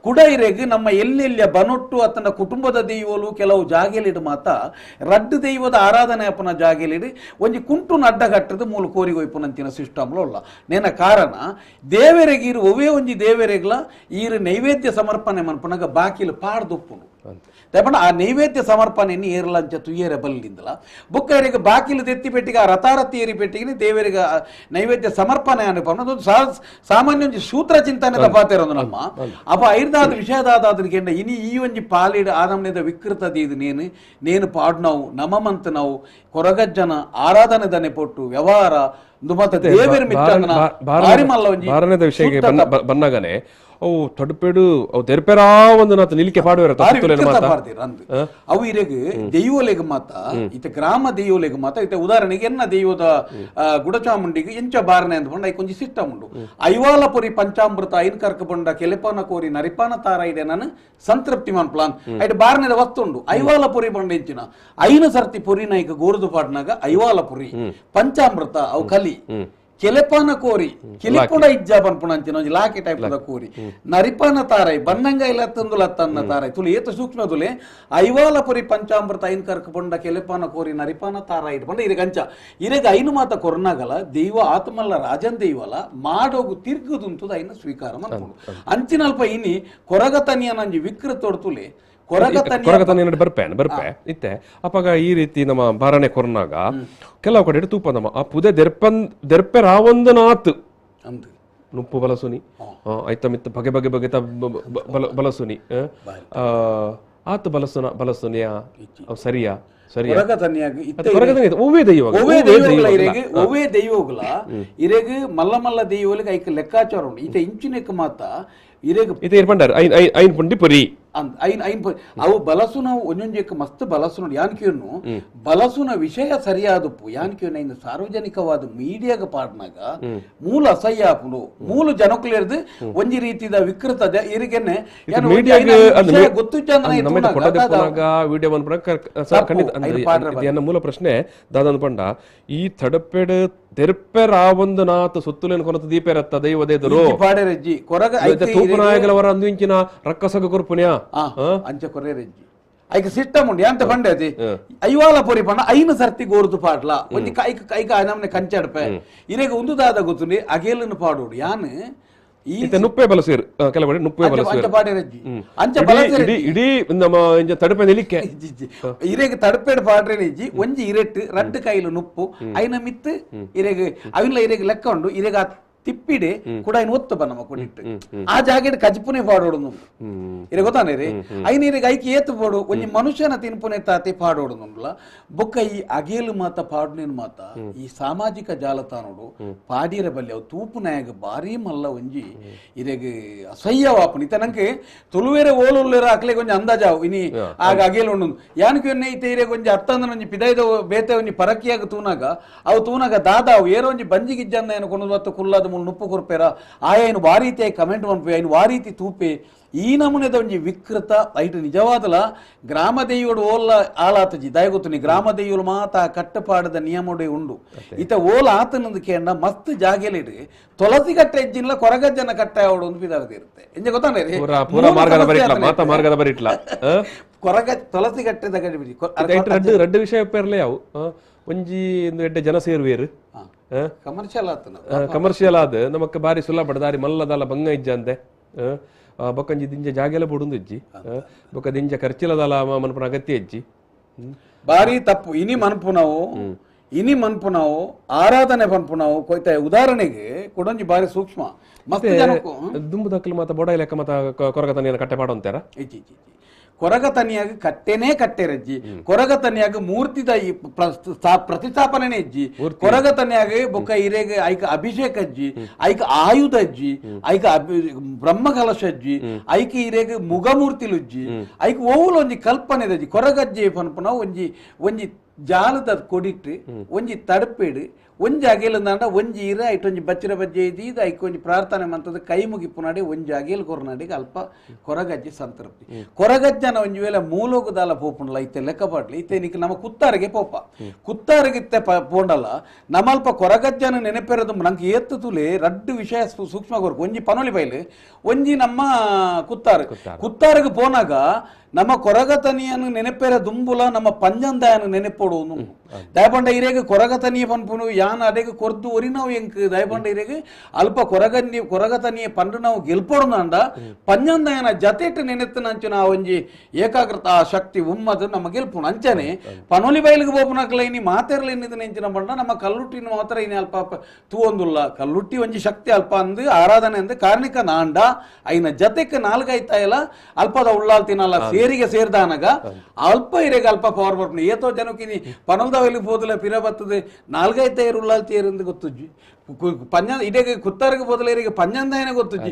ಕುಡ ಇರೆಗ್ ನಮ್ಮ ಎಲ್ಲೆಲ್ಲಿಯ ಬನೊಟ್ಟು ಆತನ ಕುಟುಂಬದ ದೈವೋಲು ಕೆಲವು ಜಾಗೆಲಿಡು ಮಾತ ರಡ್ಡು ದೈವದ ಆರಾಧನೆ ಅಪ್ಪನ ಜಾಗೆಲಿಡು ಒಂಜಿ ಕುಂಟು ಅಡ್ಡಗಟ್ಟದು ಮೂಲ ಕೋರಿಗೊಯ್ಪುನಂತಿನ ಸಿಸ್ಟಮ್లో ಉಲ್ಲ. ನೇನ ಕಾರಣ ದೇವರೆಗೆ ಇರು ಒವೇ ಒಂಜಿ ದೇವರೆಗ್ಲ ಈರು ನೈವೇದ್ಯ ಸಮರ್ಪಣೆ ಮನ್ಪುನಗ ಬಾಕಿಲು ಪಾಡ್ದುಪ್ಪುನು ತಪ್ಪಣ ಆ ನೈವೇದ್ಯ ಸಮರ್ಪಣೆಯನ್ನು ಏರ್ಲಂಚ ತುಯ್ಯರೆ ಬಲ್ಲಿಂದಲ ಬುಕ್ಕರಿಗೆ ಬಾಕಿಲು ತೆತ್ತಿ ಪೆಟ್ಟಿಗೆ ಆ ರಥಾರಥಿ ಏರಿ ಪೆಟ್ಟಿಗೆ ದೇವರಿಗೆ ನೈವೇದ್ಯ ಸಮರ್ಪಣೆ ಅನುಪಣ ಸಾಮಾನ್ಯ ಒಂಜಿ ಸೂತ್ರ ಚಿಂತನೆ ತಪಾತಿರೋದು ನಮ್ಮ ಅಪ್ಪ ಐರ್ದಾದ ವಿಷಯದಾದ ಇನಿ ಈ ಒಂಜಿ ಪಾಲಿಡು ಆನಮ್ನೆದ ವಿಕೃತದ ಇದು ನೇನು ನೇನು ಪಾಡ್ನವು ನಮಮಂತ ನಾವು ಕೊರಗಜ್ಜನ ಆರಾಧನೆ ದನೆ ಪೊಟ್ಟು ವ್ಯವಹಾರ ಬಾರನೆದ ವಿಷಯಕ್ಕೆ ಬನ್ನಾಗನೆ ಅವು ತಡುಪೇಡು ಅವು ತೆರಪೇರಾ ಒಂದು ನಾತ ನಿಲಿಕೆ ಪಾಡುವೆರ ಅವು ಇರೆಗ್ ದೈವಲೆಗ್ ಮಾತ ಇತ ಗ್ರಾಮ ದೈವಲೆಗ್ ಮಾತ ಇತ ಉದಾಹರಣೆಗೆ ಎನ್ನ ದೈವದ ಗುಡಚಾಮುಂಡಿಗೆ ಎಂಚ ಬಾರನೆ ಅಂತ ಪಂಡ ಐಕೊಂಜಿ ಸಿಸ್ಟಮ್ ಉಂಡು. ಐವಾಲ ಪೊರಿ ಪಂಚಾಮೃತ ಐನ್ ಕರ್ಕ ಬಂಡ ಕೆಲೆಪಾನ ಕೋರಿ ನರಿಪಾನ ತಾರ ಇದೆ ನಾನು ಸಂತೃಪ್ತಿ ಮನ್ ಪ್ಲಾನ್ ಐಟ್ ಬಾರನೆದ ವಸ್ತು ಉಂಡು. ಐವಾಲ ಪೊರಿ ಬಂಡ ಎಂಚಿನ ಐನು ಸರ್ತಿ ಪೊರಿ ನಾಯ್ಕ ಗೋರುದು ಪಾಡ್ನಾಗ ಐವಾಲ ಪುರಿ ಪಂಚಾಮೃತ ಅವು ಕಲಿ ಕೆಲೆಪಾನ ಕೋರಿ ಕಿಲಿಪುಣ ಇಜ್ಜ ಪನ್ಪುಣ ಅಂಚಿನ ಒಂಜಿ ಲಾಕಿ ಟೈಪ್ ದ ಕೋರಿ ನರಿಪಾನ ತಾರೈ ಬನ್ನಂಗ ಇಲ್ಲ ತಂದುಲ ತನ್ನ ತಾರೈ ತುಲಿ ಏತ ಸೂಕ್ಷ್ಮ ತುಲೆ ಐವಾಲ ಪುರಿ ಪಂಚಾಮೃತ ಐನ್ ಕರ್ಕ ಪೊಂಡ ಕೆಲೆಪಾನ ಕೋರಿ ನರಿಪಾನ ತಾರೈ ಇಟ್ಕೊಂಡ ಇರೆಗ್ ಅಂಚ ಇರೆಗ್ ಐನು ಮಾತ ಕೊರ್ನಾಗಲ ದೈವ ಆತ್ಮಲ್ಲ ರಾಜನ್ ದೈವಲ ಮಾಡೋಗು ತಿರ್ಗುದುಂತದ ಐನ ಸ್ವೀಕಾರ ಮನ್ಪುಂಡು. ಅಂಚಿನಲ್ಪ ಇನಿ ಕೊರಗತನಿಯನಂಜಿ ವಿಕೃತೊಡ್ತುಲೆ ಕೊರಗತನ ಬರ್ಪೆ ಬರ್ಪೆ ಇತ್ತೆ ಅಪ್ಪಾಗ ಈ ರೀತಿ ನಮ್ಮ ಬಾರಣೆ ಕೊರ್ನಾಗ ಕೆಲವು ಕಡೆ ತೂಪ ನಮ್ಮ ಆ ಪುದೆ ದೆರ್ಪನ್ ದೆರ್ಪೆ ರಾವೊಂದು ನಾತ್ ನುಪ್ಪು ಬಲಸುನಿ ಐತ ಮಿತ್ತ ಬಗೆ ಬಗೆ ಬಗೆ ಬಲಸುನಿ ಆತು ಬಲಸುನ ಬಲಸುನಿಯ ಸರಿಯಾ ಸರಿಯಾ ಒವ್ವೇ ದೈವಗಳ ಇರೆಗ್ ಮಲ್ಲ ಮಲ್ಲ ದೈವಗಳಿಗೆ ಐಕ್ ಲೆಕ್ಕಾಚಾರ ಉಂಡು. ಈತ ಇಂಚಿನೆಕ್ ಮಾತ ಇರೆಗ್ ಐನ್ ಪುಂಡಿ ಪುರಿ ಐನ್ ಐನ್ ಅವು ಬಲಸುನ ಒಂಜೊಂಜೆಕ್ ಮಸ್ತ್ ಬಲಸುನ ಯಾನ್ಕಿಯನ್ನು ಬಲಸುನ ವಿಷಯ ಸರಿಯಾದಪ್ಪು ಯಾನ್ಕಿಯನ್ನು ಐನ್ ಸಾರ್ವಜನಿಕವಾದ ಮೀಡಿಯಾಗ ಪಾಡ್ನಾಗ ಮೂಲ ಅಸಹ್ಯ ಆಪುಂಡು ಮೂಲ ಜನಕುಲಿರ್ದು ಒಂಜಿ ರೀತಿದ ವಿಕೃತದ ಇರಿಗೆನೆ ಗೊತ್ತು ವಿಡಿಯೋ ಮೂಲ ಪ್ರಶ್ನೆ ದಾದನ್ ಪಂಡ ಈ ತಡಪೆಡು ತೆರಪೆ ರಾವೊಂದು ನಾತ ಸುತ್ತುಲೇನು ಕೊನತ ದೀಪೆರತ್ತ ದೈವದೇದರು ಪಾಡೆರಜ್ಜಿ ಕೊರಗ ತೂಪನಾಯಕಲವರ ಅಂದು ಇಂಚಿನ ರಕ್ಕಸಗ ಕೊರ್ಪುನ್ಯಾ ಅಂಚ ಕೊರ್ರೆಜ್ಜಿ ಐಕ ಸಿಸ್ಟಮ್ ಉಂಡು ಎಂತ ಪಂಡೆ ಅದು ಐವಾಲ ಪೊರಿ ಪಂಡ ಐನು ಸರ್ತಿ ಗೋರ್ದು ಪಾಡ್ಲ ಒಂಜಿ ಕೈಕ್ ಕೈಕ ನಮ್ಮನೆ ಕಂಚಾಡ್ಪೆ ಇರೆಗ್ ಒಂದು ದಾದ ಗೊತ್ತುಂಡಿ ಅಗೇಲನ್ನು ಪಾಡೋಡು ಯಾನ್ ಈ ನುಪ್ಪೆ ಬಲಸೇರು ಕೆಲವು ನುಪ್ಪೆ ಬಲಸೇರು ಅಂಚ ಪಾಡೇರಜ್ಜಿ ಅಂಚ ಬಲಸೇರು ಇಡೀ ನಮ್ಮ ತಡುಪೆ ನಿಲಿಕ್ಕೆ ಇರೆಗ್ ತಡುಪೆಡ್ ಪಾಡ್ರೇನಿಜ್ಜಿ ಒಂಜಿ ಇರೆಟ್ಟು ರಡ್ಡು ಕೈಲು ನುಪ್ಪು ಐನ ಮಿತ್ತು ಇರೆಗ್ ಅವಿನ ಇರೆಗ್ ಲೆಕ್ಕ ಉಂಡು ಇರೆಗ್ ಆ ತಿಪ್ಪಿಡೆ ಕೂಡ ಐನ್ ಒತ್ತು ಬನ್ನ ಕೊಡಿಟ್ಟು ಆ ಜಾಗೆಡ್ ಕಜಿಪುನೆ ಪಾಡೋಡು ಇರೆ ಗೊತ್ತಾನೆ ರೀ ಐನ ಇರೆಗ್ ಐಕಿ ಏತು ಪಾಡು ಒಂಜಿ ಮನುಷ್ಯನ ತಿನ್ಪುನೆ ತಾತೆ ಪಾಡೋಡು ನುಂಡ್ಲ ಬೊಕ್ಕ ಈ ಅಗೇಲು ಮಾತ ಪಾಡುನೇನು ಮಾತ ಈ ಸಾಮಾಜಿಕ ಜಾಲತಾಣೋಡು ಪಾಡಿರ ಬಲ್ಲಿ ಅವು ತೂಪುನಾಯಗ ಭಾರಿ ಮಲ್ಲ ಒಂಜಿ ಇರೆಗ್ ಅಸಹ್ಯವಾಪುನಿ ಇತ್ತ ನಂಗೆ ತುಳುವೇರೆ ಓಲುಲ್ಲೇರ ಅಕ್ಲೆಗ್ ಒಂಜಿ ಅಂದಾಜಾವು ಇನಿ ಆಗ ಅಗೇಲು ಉಂಡು ಯಾನಕ್ಕೆ ಒನ್ನೆ ಇತ್ತೆ ಇರೆಗ್ ಒಂಜಿ ಅತ್ತಂದನ ಒಂಜಿ ಪಿದಾಯ್ದ ಬೇತೆ ಒಂಜಿ ಪರಕಿಯಾಗ ತೂನಾಗ ಅವು ತೂನಾಗ ದಾದಾವು ಏರೋ ಒಂಜಿ ಬಂಜಿಗಿಜ್ಜಂದ ಏನು ಕೊಂಡು ಬತ್ತು ಕುಲ್ಲಾದ ಮೂಲು ನುಪ್ಪು ಕೊರ್ಪೇರ ಆಯನು ವಾರೀತಿ ಕಮೆಂಟ್ ಮನ್ಪೆ ಐನು ವಾರೀತಿ ತೂಪೆ ಈ ನಮೂನೆದ ಒಂಜಿ ವಿಕೃತ ಐಟ್ ನಿಜವಾದಲ ಗ್ರಾಮ ದೈವಡು ಓಲ್ಲ ಆಲಾತಜಿ ದಯಗೊತ್ತುನಿ ಗ್ರಾಮ ದೈವಲು ಮಾತ ಕಟ್ಟಪಾಡದ ನಿಯಮಡೆ ಉಂಡು ಇತ ಓಲ ಆತನಂದು ಕೇಂದ್ರ ಮಸ್ತ್ ಜಾಗೆಲಿಡು ತುಳಸಿ ಕಟ್ಟೆ ಇಜ್ಜಿನ್ಲ ಕೊರಗಜ್ಜನ ಕಟ್ಟ ಅವಡು ಒಂದು ಪಿದಾರದಿರುತ್ತೆ ಎಂಜ ಗೊತ್ತಾನೆ ರೀ ಮಾರ್ಗದ ಬರಿಟ್ಲ ಕೊರಗ ತುಳಸಿ ಕಟ್ಟೆದ ಗಡಿ ರಡ್ಡು ವಿಷಯ ಪೇರ್ಲೆ ಅವು ಒಂಜಿ ಎಡ್ಡೆ ಜನ ಸೇರುವೇರು ಕಮರ್ಷಿಯಲ್ ಆತನ ಕಮರ್ಷಿಯಲ್ ಆದ ನಮಕ್ ಬಾರಿ ಸುಲಭ ದಾರಿ ಮಲ್ಲದಲ್ಲ ಬಂಗ ಇಜ್ಜಂತೆ ಬೊಕ್ಕಂಜಿ ದಿಂಜ ಜಾಗೆಲ್ಲ ಬುಡುಂದು ಇಜ್ಜಿ ಬೊಕ್ಕ ದಿಂಜ ಖರ್ಚಿಲದಲ್ಲ ಮನ್ಪುನ ಅಗತ್ಯ ಇಜ್ಜಿ ಬಾರಿ ತಪ್ಪು ಇನಿ ಮನ್ಪು ನಾವು ಇನಿ ಮನ್ಪು ನಾವು ಆರಾಧನೆ ಪನ್ಪು ನಾವು ಕೊಯ್ತ ಉದಾಹರಣೆಗೆ ಕೊಡೊಂಜಿ ಬಾರಿ ಸೂಕ್ಷ್ಮ ಮಸ್ತ್ ಜನಕ್ಕೂ ದುಂಬು ದಕ್ಕಲು ಮಾತ ಬೋಡ ಲೆಕ್ಕ ಮಾತ ಕೊರಗ ತನಿಯನ ಕಟ್ಟೆ ಪಾಡಂತಾರ ಇಜ್ಜಿ ಇಜ್ಜಿ ಕೊರಗ ತನಿಯಾಗ ಕಟ್ಟೆನೇ ಕಟ್ಟೆರಜ್ಜಿ ಕೊರಗ ತನಿಯಾಗ ಮೂರ್ತಿದ ಈ ಪ್ರತಿಷ್ಠಾಪನೆ ಇಜ್ಜಿ ಕೊರಗ ತನಿಯಾಗ ಬೊಕ್ಕ ಇರೆಗ್ ಐಕ ಅಭಿಷೇಕ ಅಜ್ಜಿ ಐಕ ಆಯುಧ ಅಜ್ಜಿ ಐಕ ಬ್ರಹ್ಮ ಕಲಶ ಅಜ್ಜಿ ಐಕ ಇರೆಗ್ ಮುಗಮೂರ್ತಿಲುಜ್ಜಿ ಐಕ ಓವುಲ ಒಂಜಿ ಕಲ್ಪನೆ ಅಜ್ಜಿ ಕೊರಗಜ್ಜಿ ಪನ್ಪುನ ಒಂಜಿ ಒಂಜಿ ಜಾಲದ ಕೊಡಿಟ್ಟು ಒಂಜಿ ತಡಪಿಡು ಒಂಜಿ ಅಗೇಲಂದಾಂಡ ಒಂಜಿ ಇರ ಐಟ್ ಒಂಜಿ ಬಚ್ಚಿರ ಬಜ್ಜೆ ಇದು ಐಕ್ ಒಂಜಿ ಪ್ರಾರ್ಥನೆ ಮಂತದ ಕೈ ಮುಗಿಪುನಾಡಿ ಒಂಜಿ ಅಗೇಲ್ ಕೊರನಾಡಿಗೆ ಅಲ್ಪ ಕೊರಗಜ್ಜಿ ಸಂತೃಪ್ತಿ ಕೊರಗಜ್ಜನ ಒಂಜಿ ವೇಳೆ ಮೂಲೋಗದಾಲ ಪೋಪುಂಡಲ ಇತ್ತೆ ಲೆಕ್ಕ ಪಾಡ್ಲಿ ಇತ್ತೆ ನಿಕ್ ನಮ್ಮ ಕುತ್ತಾರಿಗೆ ಪೋಪ ಕುತ್ತಾರಿಗಿತ್ತೆ ಪೋಂಡಲ ನಮ್ಮಲ್ಪ ಕೊರಗಜ್ಜನ ನೆನಪಿರೋದು ನಂಗೆ ಏತ್ತು ತುಲೆ ರಡ್ಡು ವಿಷಯ ಸೂಕ್ಷ್ಮ ಕೊರ್ಕು ಒಂಜಿ ಪನೋಲಿ ಬೈಲು ಒಂಜಿ ನಮ್ಮ ಕುತ್ತಾರು ಕುತ್ತಾರಿಗೆ ಪೋನಾಗ ನಮ್ಮ ಕೊರಗತನಿಯನ್ನು ನೆನಪೇರ ದುಂಬುಲ ನಮ್ಮ ಪಂಜಂದಾಯನ ನೆನಪೋಡು ದಯಪಂಡ ಇರೇಗ ಕೊರಗತನಿಯ ಪನ್ಪುನು ಯಾನ್ ಅಡೆಗೆ ಕೊರ್ದು ಒರಿ ನಾವು ಎಂಕ್ ದಯಪಂಡ ಇರೇಗ ಅಲ್ಪ ಕೊರಗನ್ನಿ ಕೊರಗತನಿಯ ಪಂಡು ನಾವು ಗೆಲ್ಪೋಡುಂಡ ಪಂಜಂದಾಯನ ಜತೆಟ್ ನೆನೆತ್ತು ನಾವು ಒಂಜಿ ಏಕಾಗ್ರತ ಆ ಶಕ್ತಿ ಉಮ್ಮದು ನಮ್ಮ ಗೆಲ್ಪುನು ಅಂಚನೆ ಪನೋಲಿ ಬೈಲಿಗೆ ಬೋಪುನಕ್ಲ ಇನಿ ಮಾತೆರ್ಲ ಇನ್ನಿದ್ ನೆಂಚಿನ ಪಂಡ ನಮ್ಮ ಕಲ್ಲುಟ್ಟಿನ ಮಾತ್ರ ಇನಿ ಅಲ್ಪ ತೂವೊಂದುಲ್ಲ ಕಲ್ಲುಟ್ಟಿ ಒಂಜಿ ಶಕ್ತಿ ಅಲ್ಪ ಅಂದು ಆರಾಧನೆ ಅಂದು ಕಾರ್ಣಿಕ ನಾಂಡ ಐನ ಜತೆಕ್ ನಾಲ್ಗೈತಾಯಲ್ಲ ಅಲ್ಪದ ಉಳ್ಳಾಲ್ ತಿನ್ನಲ್ಲ ಸೇರಿಗೆ ಸೇರ್ದಾನಗ ಅಲ್ಪ ಇರೆಗ ಅಲ್ಪ ಪವರ್ ಬರ್ಪುಂಡು ಏತೋ ಜನಕ್ಕೆ ಪನಲ್ದವೆಲ್ಲಿ ಪೋದಲ ಪಿರ ಬರ್ತದೆ ನಾಲ್ಗೈತೈರು ಉಳ್ಳಾಲ್ ತೇರಿಂದು ಗೊತ್ತುಜ್ಜಿ ಪಂಜ ಇಡೆಗೆ ಕುತ್ತಾರಿಗೆ ಬೋದಲ ಇರೆಗೆ ಪಂಜಂದಾಯನ ಗೊತ್ತುಜ್ಜಿ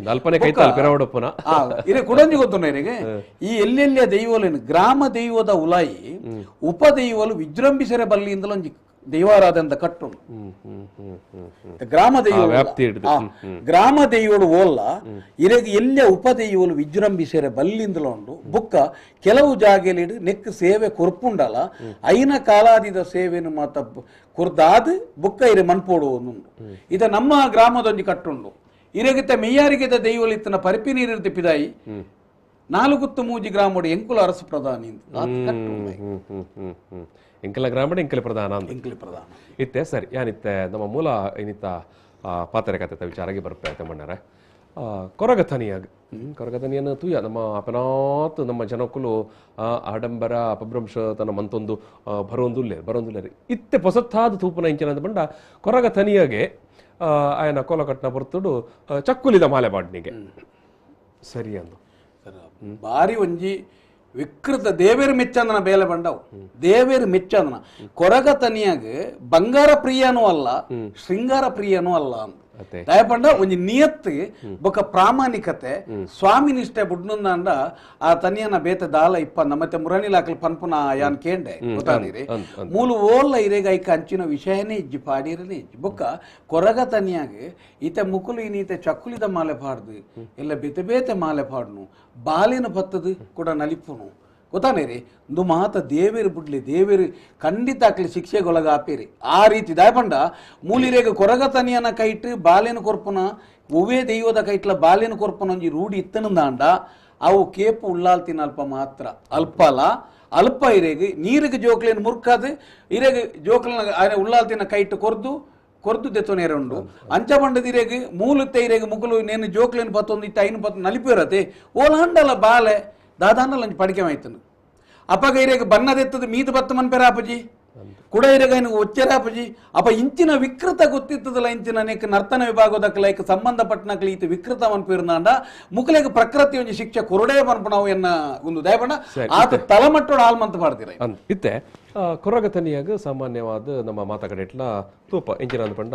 ಇರೆ ಕುಡಂಜಿ ಗೊತ್ತುಂಡ ಇರೆಗೆ ಈ ಎಲ್ಲೆಲ್ಲಿಯ ದೈವಲೇನು ಗ್ರಾಮ ದೈವದ ಉಲಾಯಿ ಉಪದೈವಲು ವಿಜೃಂಭಿಸರೆ ಬಲ್ಲಿಯಿಂದಲೂ ಒಂಜಿ ದೈವಾರಾಧನೆ ಕಟ್ಟು ಗ್ರಾಮ ದೈವ ಗ್ರಾಮ ದೈವಳು ಓಲ್ಲ ಇರೆಗೆ ಎಲ್ಲ ಉಪದೈವಲು ವಿಜೃಂಭಿಸರೆ ಬಲ್ಲಿಂದಲೂ ಉಂಡು ಬುಕ್ಕ ಕೆಲವು ಜಾಗೆಲಿಡು ನೆಕ್ ಸೇವೆ ಕೊರ್ಪುಂಡಲ ಐನ ಕಾಲಾದಿದ ಸೇವೆನು ಮಾತ ಕೊರ್ದಾದ್ ಬುಕ್ಕ ಇರೆ ಮನ್ಪೋಡು ಒಂದುಂಡು ಇದ ನಮ್ಮ ಗ್ರಾಮದೊಂಜಿ ಕಟ್ಟುಂಡು ಇರೆಗಿತ್ತ ಮೆಯ್ಯಾರಿಗೆದ ದೈವಲಿತ್ತನ ಪರಿಪಿ ನೀರಿರ್ತಿ ಪಿದಾಯಿ ನಾಲ್ಕುತ್ತು ಮೂಜಿ ಗ್ರಾಮೋಡು ಎಂಕುಲ ಅರಸು ಪ್ರಧಾನಿ ಎಂಕಲ ಗ್ರಾಮಡ ಎಂಕಲ ಪ್ರಧಾನ ಎಂಕಲ ಪ್ರಧಾನ ಇತ್ತೆ ಸರಿ ಯಾನಿತ್ತೆ ನಮ್ಮ ಮೂಲ ಏನಿತ್ತ ಪಾತ್ರೆ ಕತೆ ವಿಚಾರಕ್ಕೆ ಬರ್ಪೆ ತಮ್ಮಣ್ಣಾರೆ ಕೊರಗತನಿಯಾಗ ಕೊರಗತನಿಯನ್ನು ತೂಯ ನಮ್ಮ ಅಪನಾತ್ ನಮ್ಮ ಜನಕ್ಕಲು ಆಡಂಬರ ಅಪಭ್ರಂಶ ತನ್ನ ಮಂತೊಂದು ಬರೋಂದುಲ್ಲೇರು ಬರೋಂದುಲ್ಲೇರು ಇತ್ತೆ ಪೊಸತ್ತಾದ ತೂಪುನ ಇಂಚಿನ ಬಂಡ ಕೊರಗತನಿಯಾಗೆ ಆಯನ ಕೋಲಕಟ್ನ ಬರ್ತುಡು ಚಕ್ಕುಲಿದ ಮಾಲೆ ಬಾಡ್ನಿಗೆ ಸರಿ ಅಂದು ಬಾರಿ ಒಂಜಿ ವಿಕೃತ ದೇವೇರು ಮೆಚ್ಚಂದನ ಬೇಲೆ ಬಂಡವು ದೇವೇರು ಮೆಚ್ಚಂದನ ಕೊರಗ ತನಿಯಾಗ ಬಂಗಾರ ಪ್ರಿಯನೂ ಅಲ್ಲ ಶೃಂಗಾರ ಪ್ರಿಯನೂ ಅಲ್ಲ ಅಂತ ದಯಪಂಡ ಒಂಜಿ ನಿಯತ್ತು ಬೊಕ್ಕ ಪ್ರಾಮಾಣಿಕತೆ ಸ್ವಾಮಿ ನಿಷ್ಠೆ ಬುಡ್ನಂದಾಂಡ ಆ ತನಿಯನ ಬೇತೆ ದಾಲ ಇಪ್ಪ ಮತ್ತೆ ಮುರಣಿಲಾಕಲ್ ಪನ್ಪುನ ಯಾನ್ ಕೇಂಡೆ ಗೊತ್ತಾದಿರಿ ಮೂಲು ಓಲ್ಲ ಇರೇಗ ಐಕ ಅಂಚಿನ ವಿಷಯನೇ ಇಜ್ಜಿ ಪಾಡಿರನೇ ಇಜ್ಜಿ ಬೊಕ್ಕ ಕೊರಗ ತನಿಯಾಗ ಈತ ಮುಕುಲು ಇನ್ನೀತೆ ಚಕ್ಕುಲಿದ ಮಾಲೆ ಪಾಡ್ದು ಎಲ್ಲ ಬೇತೆ ಬೇತೆ ಮಾಲೆ ಪಾಡ್ನು ಬಾಲಿನ ಬತ್ತದು ಕೂಡ ನಲಿಪುನು ಗೊತ್ತಾನೆ ರೀ ಒಂದು ಮಾತ ದೇವೇರು ಬುಡ್ಲಿ ದೇವೇರು ಖಂಡಿತ ಆಕ್ಲಿ ಶಿಕ್ಷೆಗೊಳಗ ಆಪೇರಿ ಆ ರೀತಿ ದಾಯಪಂಡ ಮೂಲಿರೇಗ ಕೊರಗತನಿಯನ ಕೈಟ್ ಬಾಲೆನ ಕೊರ್ಪುನ ಒವ್ವೇ ದೈವದ ಕೈಟ್ಲ ಬಾಲೆನ ಕೊರ್ಪುನ ಒಂಜಿ ರೂಢಿ ಇತ್ತನಂದಾಂಡ ಅವು ಕೇಪು ಉಳ್ಳಾಲ್ತಿನ ಅಲ್ಪ ಮಾತ್ರ ಅಲ್ಪಲ ಅಲ್ಪ ಇರೆಗ್ ನೀರಿಗೆ ಜೋಕ್ಲೇನು ಮುರ್ಕಾದು ಇರೆಗ್ ಜೋಕ್ಲನ ಉಳ್ಳಾಲ್ತಿನ ಕೈಟ್ ಕೊರ್ದು ಕೊರ್ದು ದೆತ್ತೊನೇರ ಉಂಡು ಅಂಚ ಬಂಡದಿರೆಗ್ ಮೂಲತ್ತೆ ಇರೆಗ್ ಮುಗುಲು ನೇನು ಜೋಕ್ಲೇನು ಪತ್ತೊಂದು ಇತ್ತ ಐನು ಪತ್ತು ನಲಿಪಿರತೆ ಓಲಾಂಡಲ ಬಾಲೆ ದಾದಾಂಡಲ ಅಂಚ ಪಡಿಕೆ ಮಾಯ್ತನು ಅಪಗ ಇರೆಗ್ ಬನ್ನದೆತ್ತದ ಮೀದು ಬತ್ತ ಮನ್ಪೆರ ಅಪಜಿ ಕುಡ ಇರೆಗೈನು ಒಚ್ಚರ ಅಪಜಿ ಅಪ ಇಂಚಿನ ವಿಕೃತ ಗೊತ್ತಿತ್ತದಲ್ಲ ಇಂಚಿನ ನೆಕ್ ನರ್ತನ ವಿಭಾಗದಕ್ಕೆ ಲೈಕ್ ಸಂಬಂಧಪಟ್ಟನಕ್ಲೆ ಈತ ವಿಕೃತ ಮನ್ಪಿರ್ನಾಂಡ ಮುಕುಲೆಗ್ ಪ್ರಕೃತಿ ಒಂಜಿ ಶಿಕ್ಷೆ ಕೊರಡೇ ಮನ್ಪಣವು ಎನ್ನ ಒಂದು ದಯಪಣ ಆತ ತಲಮಟ್ಟೋಡು ಆಲ್ಮಂತ ಪಾಡ್ದಿರ ಇತ್ತೆ ಕೊರಗತನಿಯಾಗ ಸಾಮಾನ್ಯವಾದ ನಮ್ಮ ಮಾತಾ ಕಡೆ ಇಟ್ಲ ತೂಪ ಇಂಚಿನ ಅಂದ್ಪಂಡ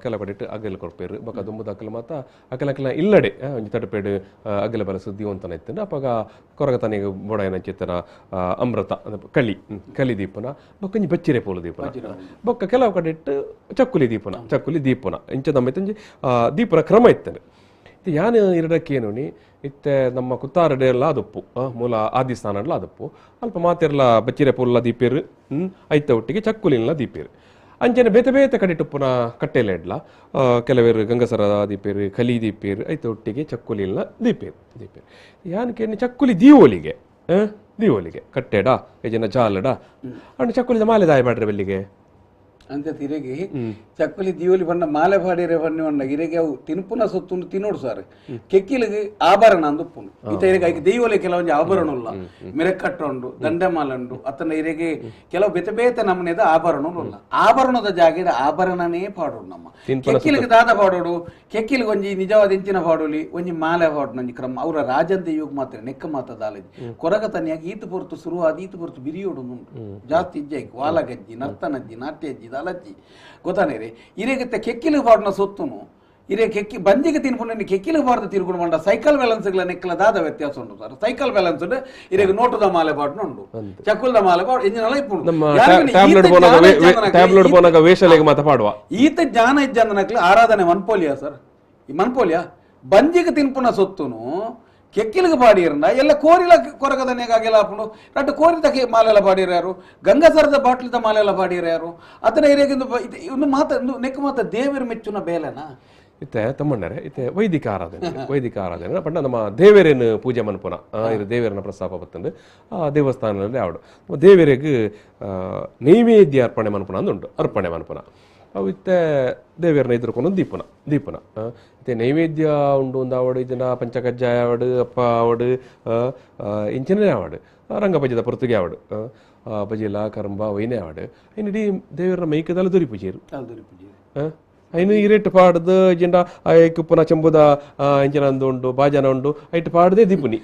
ಕೆಲ ಕಡೆಟ್ ಅಗಲ ಕೊರ್ಪೇರು ಬೊಕ ದುಂಬುದ ಅಕಲ ಮಾತ ಅಕಲ ಅಕಲ ಇಲ್ಲಡೆ ಒಂಜಿ ತಡಪೇಡು ಅಗಲ ಬಲಸು ದೀವಂತನ ಇತ್ತಂಡ ಅಪಗ ಕೊರಗತನಿಗೆ ಬೋಡಾಯನ ಚಿತ್ತನ ಅಮೃತ ಕಲಿ ಕಲಿ ದೀಪನ ಬೊಕ್ಕ ಒಂಜಿ ಬಚ್ಚಿರೆ ಪೋಲು ದೀಪನ ಬೊಕ್ಕ ಕೆಲವು ಕಡೆಟ್ ಚಕ್ಕುಲಿ ದೀಪನ ಚಕ್ಕುಲಿ ದೀಪನ ಇಂಚ ನಮ್ಮ ಇತ್ತಂಜಿ ದೀಪನ ಕ್ರಮ ಇತ್ತಂಡೆ. ಯಾನ್ ಇರಡಕ್ಕೇನು ಇತ್ತೆ ನಮ್ಮ ಕುತ್ತಾರಡೆಲ್ಲ ಅದಪ್ಪು ಮೂಲ ಆದಿಸ್ಥಾನಡ್ಲ ಅದಪ್ಪು ಅಲ್ಪ ಮಾತೆರ್ಲ ಬಚ್ಚಿರೆ ಪೋಲ್ಲ ದೀಪೇರು ಐತ ಒಟ್ಟಿಗೆ ಚಕ್ಕುಲಿನ ದೀಪೇರು ಅಂಚನೆ ಬೇತೆ ಬೇತೆ ಕಡೆ ಟುಪ್ಪುನ ಕಟ್ಟೆಲೆ ಇಡ್ಲ ಕೆಲವರು ಗಂಗಸರ ದೀಪೇರು ಕಲಿ ದೀಪೇರು ಐತ ಒಟ್ಟಿಗೆ ಚಕ್ಕುಲಿಲ್ಲ ದೀಪೇರು ದೀಪೇರು ಯಾನ್ ಕೇಳಿ ಚಕ್ಕುಲಿ ದೀವೋಲಿಗೆ ದೀವೋಲಿಗೆ ಕಟ್ಟೆಡ ಜನ ಜಾಲಡ ಅಂಡ್ ಚಕ್ಕುಲಿದ ಮಾಲೆ ದಾಯ ಮಾಡ್ರೆ ಬೆಲ್ಲಿಗೆ ಅಂತ ತಿರುಗಿ ಚಕ್ಕುಲಿ ದೀವಲಿ ಬಣ್ಣ ಮಾಲೆ ಪಾಡಿರೆ ಬಣ್ಣ ಬಣ್ಣ ಇರೆಗೆ ಅವು ತಿನ್ಪುನ ಸೊತ್ತುಂಡು ತಿನ್ನೋಡು ಸರ್ ಕೆಕ್ಕಿಲಿಗೆ ಆಭರಣ ಅಂದುಪ್ಪುಂಡು ಇತ್ತ ಇರೆಗೆ ಐಕೆ ದೀವಲಿ ಕೆಲವೊಂದು ಆಭರಣ ಉಲ್ಲ ಮಿರಕಟ್ಟ ಉಂಡು ದಂಡೆಮಾಲ ಉಂಡು ಅತನ ಇರೆಗೆ ಕೆಲವು ಬೇತೆ ಬೇತೆ ನಮ್ಮನೇದ ಆಭರಣ ಉಲ್ಲ ಆಭರಣದ ಜಾಗೆದ ಆಭರಣನೇ ಪಾಡೋಡು ನಮ್ಮ ಕೆಕ್ಕಿಲಿಗೆ ದಾದ ಪಾಡೋಡು ಕೆಕ್ಕಿಲಿಗೆ ಒಂಜಿ ನಿಜವಾದ ಇಂಚಿನ ಪಾಡೋಲಿ ಒಂಜಿ ಮಾಲೆ ಪಾಡೋಣ ಒಂಜಿ ಕ್ರಮ ಅವರ ರಾಜಂತೆ ಯುಗ ಮಾತ್ರ ನೆಕ್ಕ ಮಾತ ದಾಲಜಿ ಕೊರಗ ತನಿಯಾಗಿ ಈತ ಪೊರ್ತು ಶುರುವಾದ ಈತ ಪೊರ್ತು ಬಿರಿಯೋಡು ಉಂಟು ಜಾಸ್ತಿ ಇಜ್ಜಾಯ್ಕು ವಾಲಗಜ್ಜಿ ನರ್ತನಜ್ಜಿ ನಾಟ್ಯಜ್ಜಿ ದಾಲಜ್ಜಿ ಗೊತ್ತಾನೆ ರೀ ಇರೇಗತ್ತೆ ಕೆಕ್ಕಿಲು ಪಾಡಿನ ಸೊತ್ತುನು ಇರೇ ಕೆಕ್ಕಿ ಬಂಜಿಗೆ ತಿನ್ಕೊಂಡು ಕೆಕ್ಕಿಲು ಪಾಡ್ದ ತಿರ್ಕೊಂಡು ಬಂಡ ಸೈಕಲ್ ಬ್ಯಾಲೆನ್ಸ್ಗಳ ನೆಕ್ಕಲ ದಾದ ವ್ಯತ್ಯಾಸ ಉಂಟು sir. Cycle balance ಉಂಟು ಇರೇಗ ನೋಟದ ಮಾಲೆ ಪಾಡ್ನ ಉಂಟು ಚಕ್ಕುಲ್ದ ಮಾಲೆ ಪಾಡು ಇಂಜಿನ್ ಎಲ್ಲ ಇಪ್ಪುಂಡು. ಈತ ಜ್ಞಾನ ಇಜ್ಜಂದನಕ್ಲೆ ಆರಾಧನೆ ಮನ್ಪೋಲಿಯಾ ಸರ್ ಈ ಮನ್ಪೋಲಿಯಾ ಬಂಜಿಗೆ ತಿನ್ಪುನ ಸೊತ್ತುನು ಕೆಕ್ಕಿಲಿಗೆ ಪಾಡಿರಂಡ ಎಲ್ಲ ಕೋರಿಲ ಕೊರಗದನೆಗಾಗೆಲ್ಲ ಹಾಕೊಂಡು ರಟ್ಟು ಕೋರಿದ ಮಾಲೆಲ್ಲ ಪಾಡಿರ ಯಾರು ಗಂಗಾಸರದ ಬಾಟ್ಲಿದ ಮಾಲೆಲ್ಲ ಪಾಡಿರ ಯಾರು ಅತನ ಇರೇಗಿಂದು ಇನ್ನು ಮಾತ ನೆಕ್ ಮಾತ ದೇವರ ಮೆಚ್ಚುನ ಬೇಲೆನಾ ಇತ್ತೆ ತಮ್ಮಣ್ಣರೆ ಇತ್ತೆ ವೈದಿಕ ಆರಾಧನೆ ವೈದಿಕ ಆರಾಧನೆ ಪಂಡ ನಮ್ಮ ದೇವರೇನು ಪೂಜೆ ಮನ್ಪುನ ಇದು ದೇವರನ ಪ್ರಸ್ತಾಪ ಬತ್ತಂದು ಆ ದೇವಸ್ಥಾನದಲ್ಲಿ ಆವಡು ದೇವರಿಗೆ ನೈವೇದ್ಯ ಅರ್ಪಣೆ ಮನ್ಪುನ ಅಂದುಂಟು ಅರ್ಪಣೆ ಮನ್ಪುನ ಅವು ಇತ್ತೆ ದೇವರನ್ನ ಎದುರ್ಕೊಂಡು ದೀಪನ ದೀಪನ ಇತ್ತೆ ನೈವೇದ್ಯ ಉಂಡು ಒಂದು ಆವಡು ಇದನ್ನ ಪಂಚಕಜ್ಜಾಯ ಆವಡು ಅಪ್ಪ ಆವಡು ಇಂಚಿನೇ ಆವಡು ರಂಗಪಜ್ಜದ ಪೊರ್ತುಗೆ ಆವಡು ಬಜಿಲ ಕರಂಬ ವೈನೇ ಆವಡು ಇಡೀ ದೇವರನ್ನ ಮೈಕದಲ್ಲಿ ದೊರಿ ಪೂಜೆರು ಐನು ಇರೇಟ್ ಪಾಡ್ದು ಜಿಂಡ ಕುಪ್ಪನ ಚೆಂಬುದ ಇಂಚಿನ ಅಂದು ಉಂಡು ಬಾಜನ ಉಂಡು ಐಟ್ ಪಾಡ್ದೆ ದೀಪುನಿ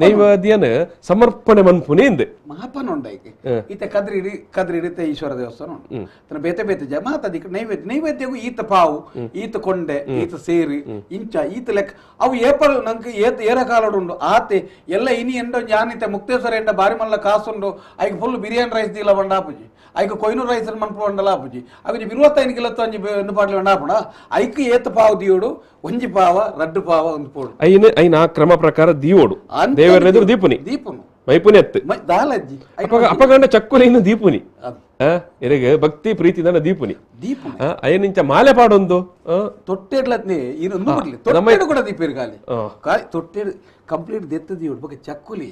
ನೈವೇದ್ಯನ ಸಮರ್ಪಣೆ ಮನ್ಪುನಿ ಇಂದೆ ಮಹಾಪನ ಉಂಡೈಕೆ ಈತ ಕದ್ರಿ ಕದ್ರಿ ಇಡಿತ ಈಶ್ವರ ದೇವಸ್ಥಾನ ಉಂಟು ತನ್ನ ಬೇತೆ ಬೇತೆ ಜ ಮಾತ ದಿಕ್ಕ ನೈವೇದ್ಯ ನೈವೇದ್ಯಗೂ ಈತ ಪಾವು ಈತ ಕೊಂಡೆ ಈತ ಸೇರಿ ಇಂಚ ಈತ ಲೆಕ್ಕ ಅವು ಏಪಲು ನಂಗೆ ಏತ ಏರ ಕಾಲಡು ಉಂಡು ಆತೆ ಎಲ್ಲ ಇನಿ ಎಂಡ ಜಾನಿತೆ ಮುಕ್ತೇಶ್ವರ ಎಂಡ ಬಾರಿ ಮಲ್ಲ ಕಾಸುಂಡು ಐಕ್ ಫುಲ್ ಬಿರಿಯಾನಿ ರೈಸ್ ದೀಲ ಬಂಡ ಆಪುಜಿ ಐಕ್ ಕೊಯ್ನೂರು ರೈಸ್ ಮನ್ಪು ಬಂಡಲ ಆಪುಜಿ ಅವು 25 ಕಿಲೋ ಒಂಜಿ ಪಾಡ್ಲಿ ಬಂಡ ಆಪುಣ ಐಕ್ ಏತ ಪಾವು ದಿಯೋಡು ಒಂಜಿ ಪಾವ ರಡ್ಡು ಪಾವ ಒಂದು ಪೋಡು ಐನ ಐನ ಕ್ರಮ ಪ್ರಕಾರ ದೀವೋಡು ದೇವರ ಎದುರು ದೀಪುನಿ ದೀಪುನು ಮೈಪುನಿ ಅತ್ತು ದಾಲಜ್ಜಿ ಅಪಗಂಡ ಚಕ್ಕುಲಿ ಇನ್ನು ದೀಪುನಿ ಎರೆಗೆ ಭಕ್ತಿ ಪ್ರೀತಿ ದಾನ ದೀಪುನಿ ದೀಪುನಿ ಅಯ್ಯನಿಂಚ ಮಾಲೆ ಪಾಡೊಂದು ತೊಟ್ಟೆಡ್ಲತ್ನೇ ತೊಟ್ಟೆಡು ಕೂಡ ದೀಪೇರು ಖಾಲಿ ಖಾಲಿ ತೊಟ್ಟೆಡು ಕಂಪ್ಲೀಟ್ ದೆತ್ತ ದೀವಡು ಬೊಕ ಚಕ್ಕುಲಿ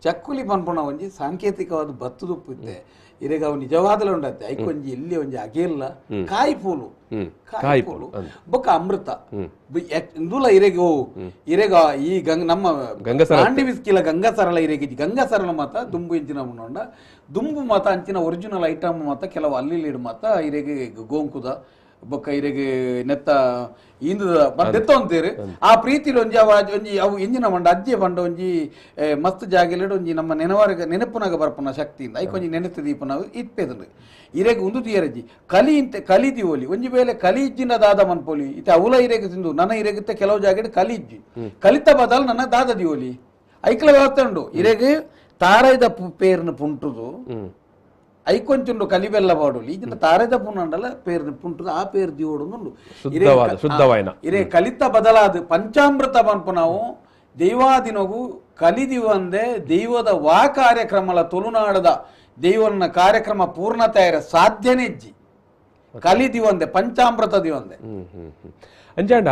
ಚಕ್ಕುಲಿ ಪನ್ಪುಣ ಒಂಜಿ ಸಾಂಕೇತಿಕವಾದ ಬತ್ತುದುಪ್ಪು ಇತ್ತೆ ಇರೆಗ ಅವು ನಿಜವಾದಲ ಉಂಡತ್ತೆ ಐಕೊಂಜಿ ಇಲ್ಲಿ ಒಂಜಿ ಅಗೆಲ್ಲ ಕಾಯಿ ಪೂಲು ಕಾಯಿ ಪೂಲು ಬೊಕ್ಕ ಅಮೃತ ಇಂದುಲ ಇರೆಗೆ ಓ ಇರೆಗ ಈ ಗಂಗ ನಮ್ಮ ಗಾಂಡಿ ಬಿಸ್ಕಿಲ ಗಂಗಾಸರಳ ಇರೆಗೆ ಗಂಗಾಸರಳ ಮಾತ ದುಂಬು ಇಂಚಿನ ಉಂಡ ದುಂಬು ಮಾತ ಅಂಚಿನ ಒರಿಜಿನಲ್ ಐಟಮ್ ಮಾತ ಕೆಲವು ಅಲ್ಲಿ ಮಾತ ಇರೆಗೆ ಗೋಂಕುದ ಬೊಕ್ಕ ಇರೆಗೆ ನೆತ್ತ ಇಂದದ ದೆತ್ತ ಅಂತೀರಿ ಆ ಪ್ರೀತಿಲಿ ಒಂಜಿ ಅವ ಒಂಜಿ ಅವು ಇಂಜಿನ ಬಂಡ ಅಜ್ಜಿ ಬಂಡ ಒಂಜಿ ಮಸ್ತ್ ಜಾಗೆಲೆಡ್ ಒಂಜಿ ನಮ್ಮ ನೆನವಾರ ನೆನಪುನಾಗ ಬರ್ಪುನ ಶಕ್ತಿಯಿಂದ ಐಕ್ ಒಂಜಿ ನೆನೆತ ದೀಪನ ಇತ್ಪೆದಂಡು ಇರೆಗೆ ಉಂದು ತೀಯರಜ್ಜಿ ಕಲಿ ಇಂತೆ ಕಲಿ ದಿವೋಲಿ ಒಂಜಿ ವೇಳೆ ಕಲಿ ಇಜ್ಜಿನ ದಾದ ಮನ್ಪೋಲಿ ಇತ್ತೆ ಅವಲ ಇರೆಗೆ ತಿಂದು ನನ್ನ ಇರೆಗಿತ್ತೆ ಕೆಲವು ಜಾಗೆಡ್ ಕಲಿ ಇಜ್ಜಿ ಕಲಿತ ಬದಲು ನನ್ನ ದಾದ ದಿವೋಲಿ ಐಕ್ಲ ವ್ಯವಸ್ಥೆ ಉಂಡು ಇರೆಗೆ ತಾರೈದ ಪೇರ್ನ ಪುಂಟುದು ಐಕೊಂಚುಂಡು ಕಲಿಬೆಲ್ಲ ಪಾಡೋಲಿ ಈಗಿನ ತಾರೆದ ಪುಣ್ಣಂಡಲ ಪೇರ್ ಪುಂಟುದು ಆ ಪೇರ್ ದಿವೋಡು ಉಂಡು ಇರೇ ಕಲಿತ ಬದಲಾದ ಪಂಚಾಮೃತ ಪನ್ಪು ನಾವು ದೈವಾದಿನಗು ಕಲಿದಿವಂದೆ ದೈವದ ವಾ ಕಾರ್ಯಕ್ರಮಲ ತುಳುನಾಡದ ದೈವನ ಕಾರ್ಯಕ್ರಮ ಪೂರ್ಣತೆ ಸಾಧ್ಯನೇ ಇಜ್ಜಿ ಕಲಿದಿವಂದೆ ಪಂಚಾಮೃತ ದಿವಂದೆ ಅಂಚಾಂಡ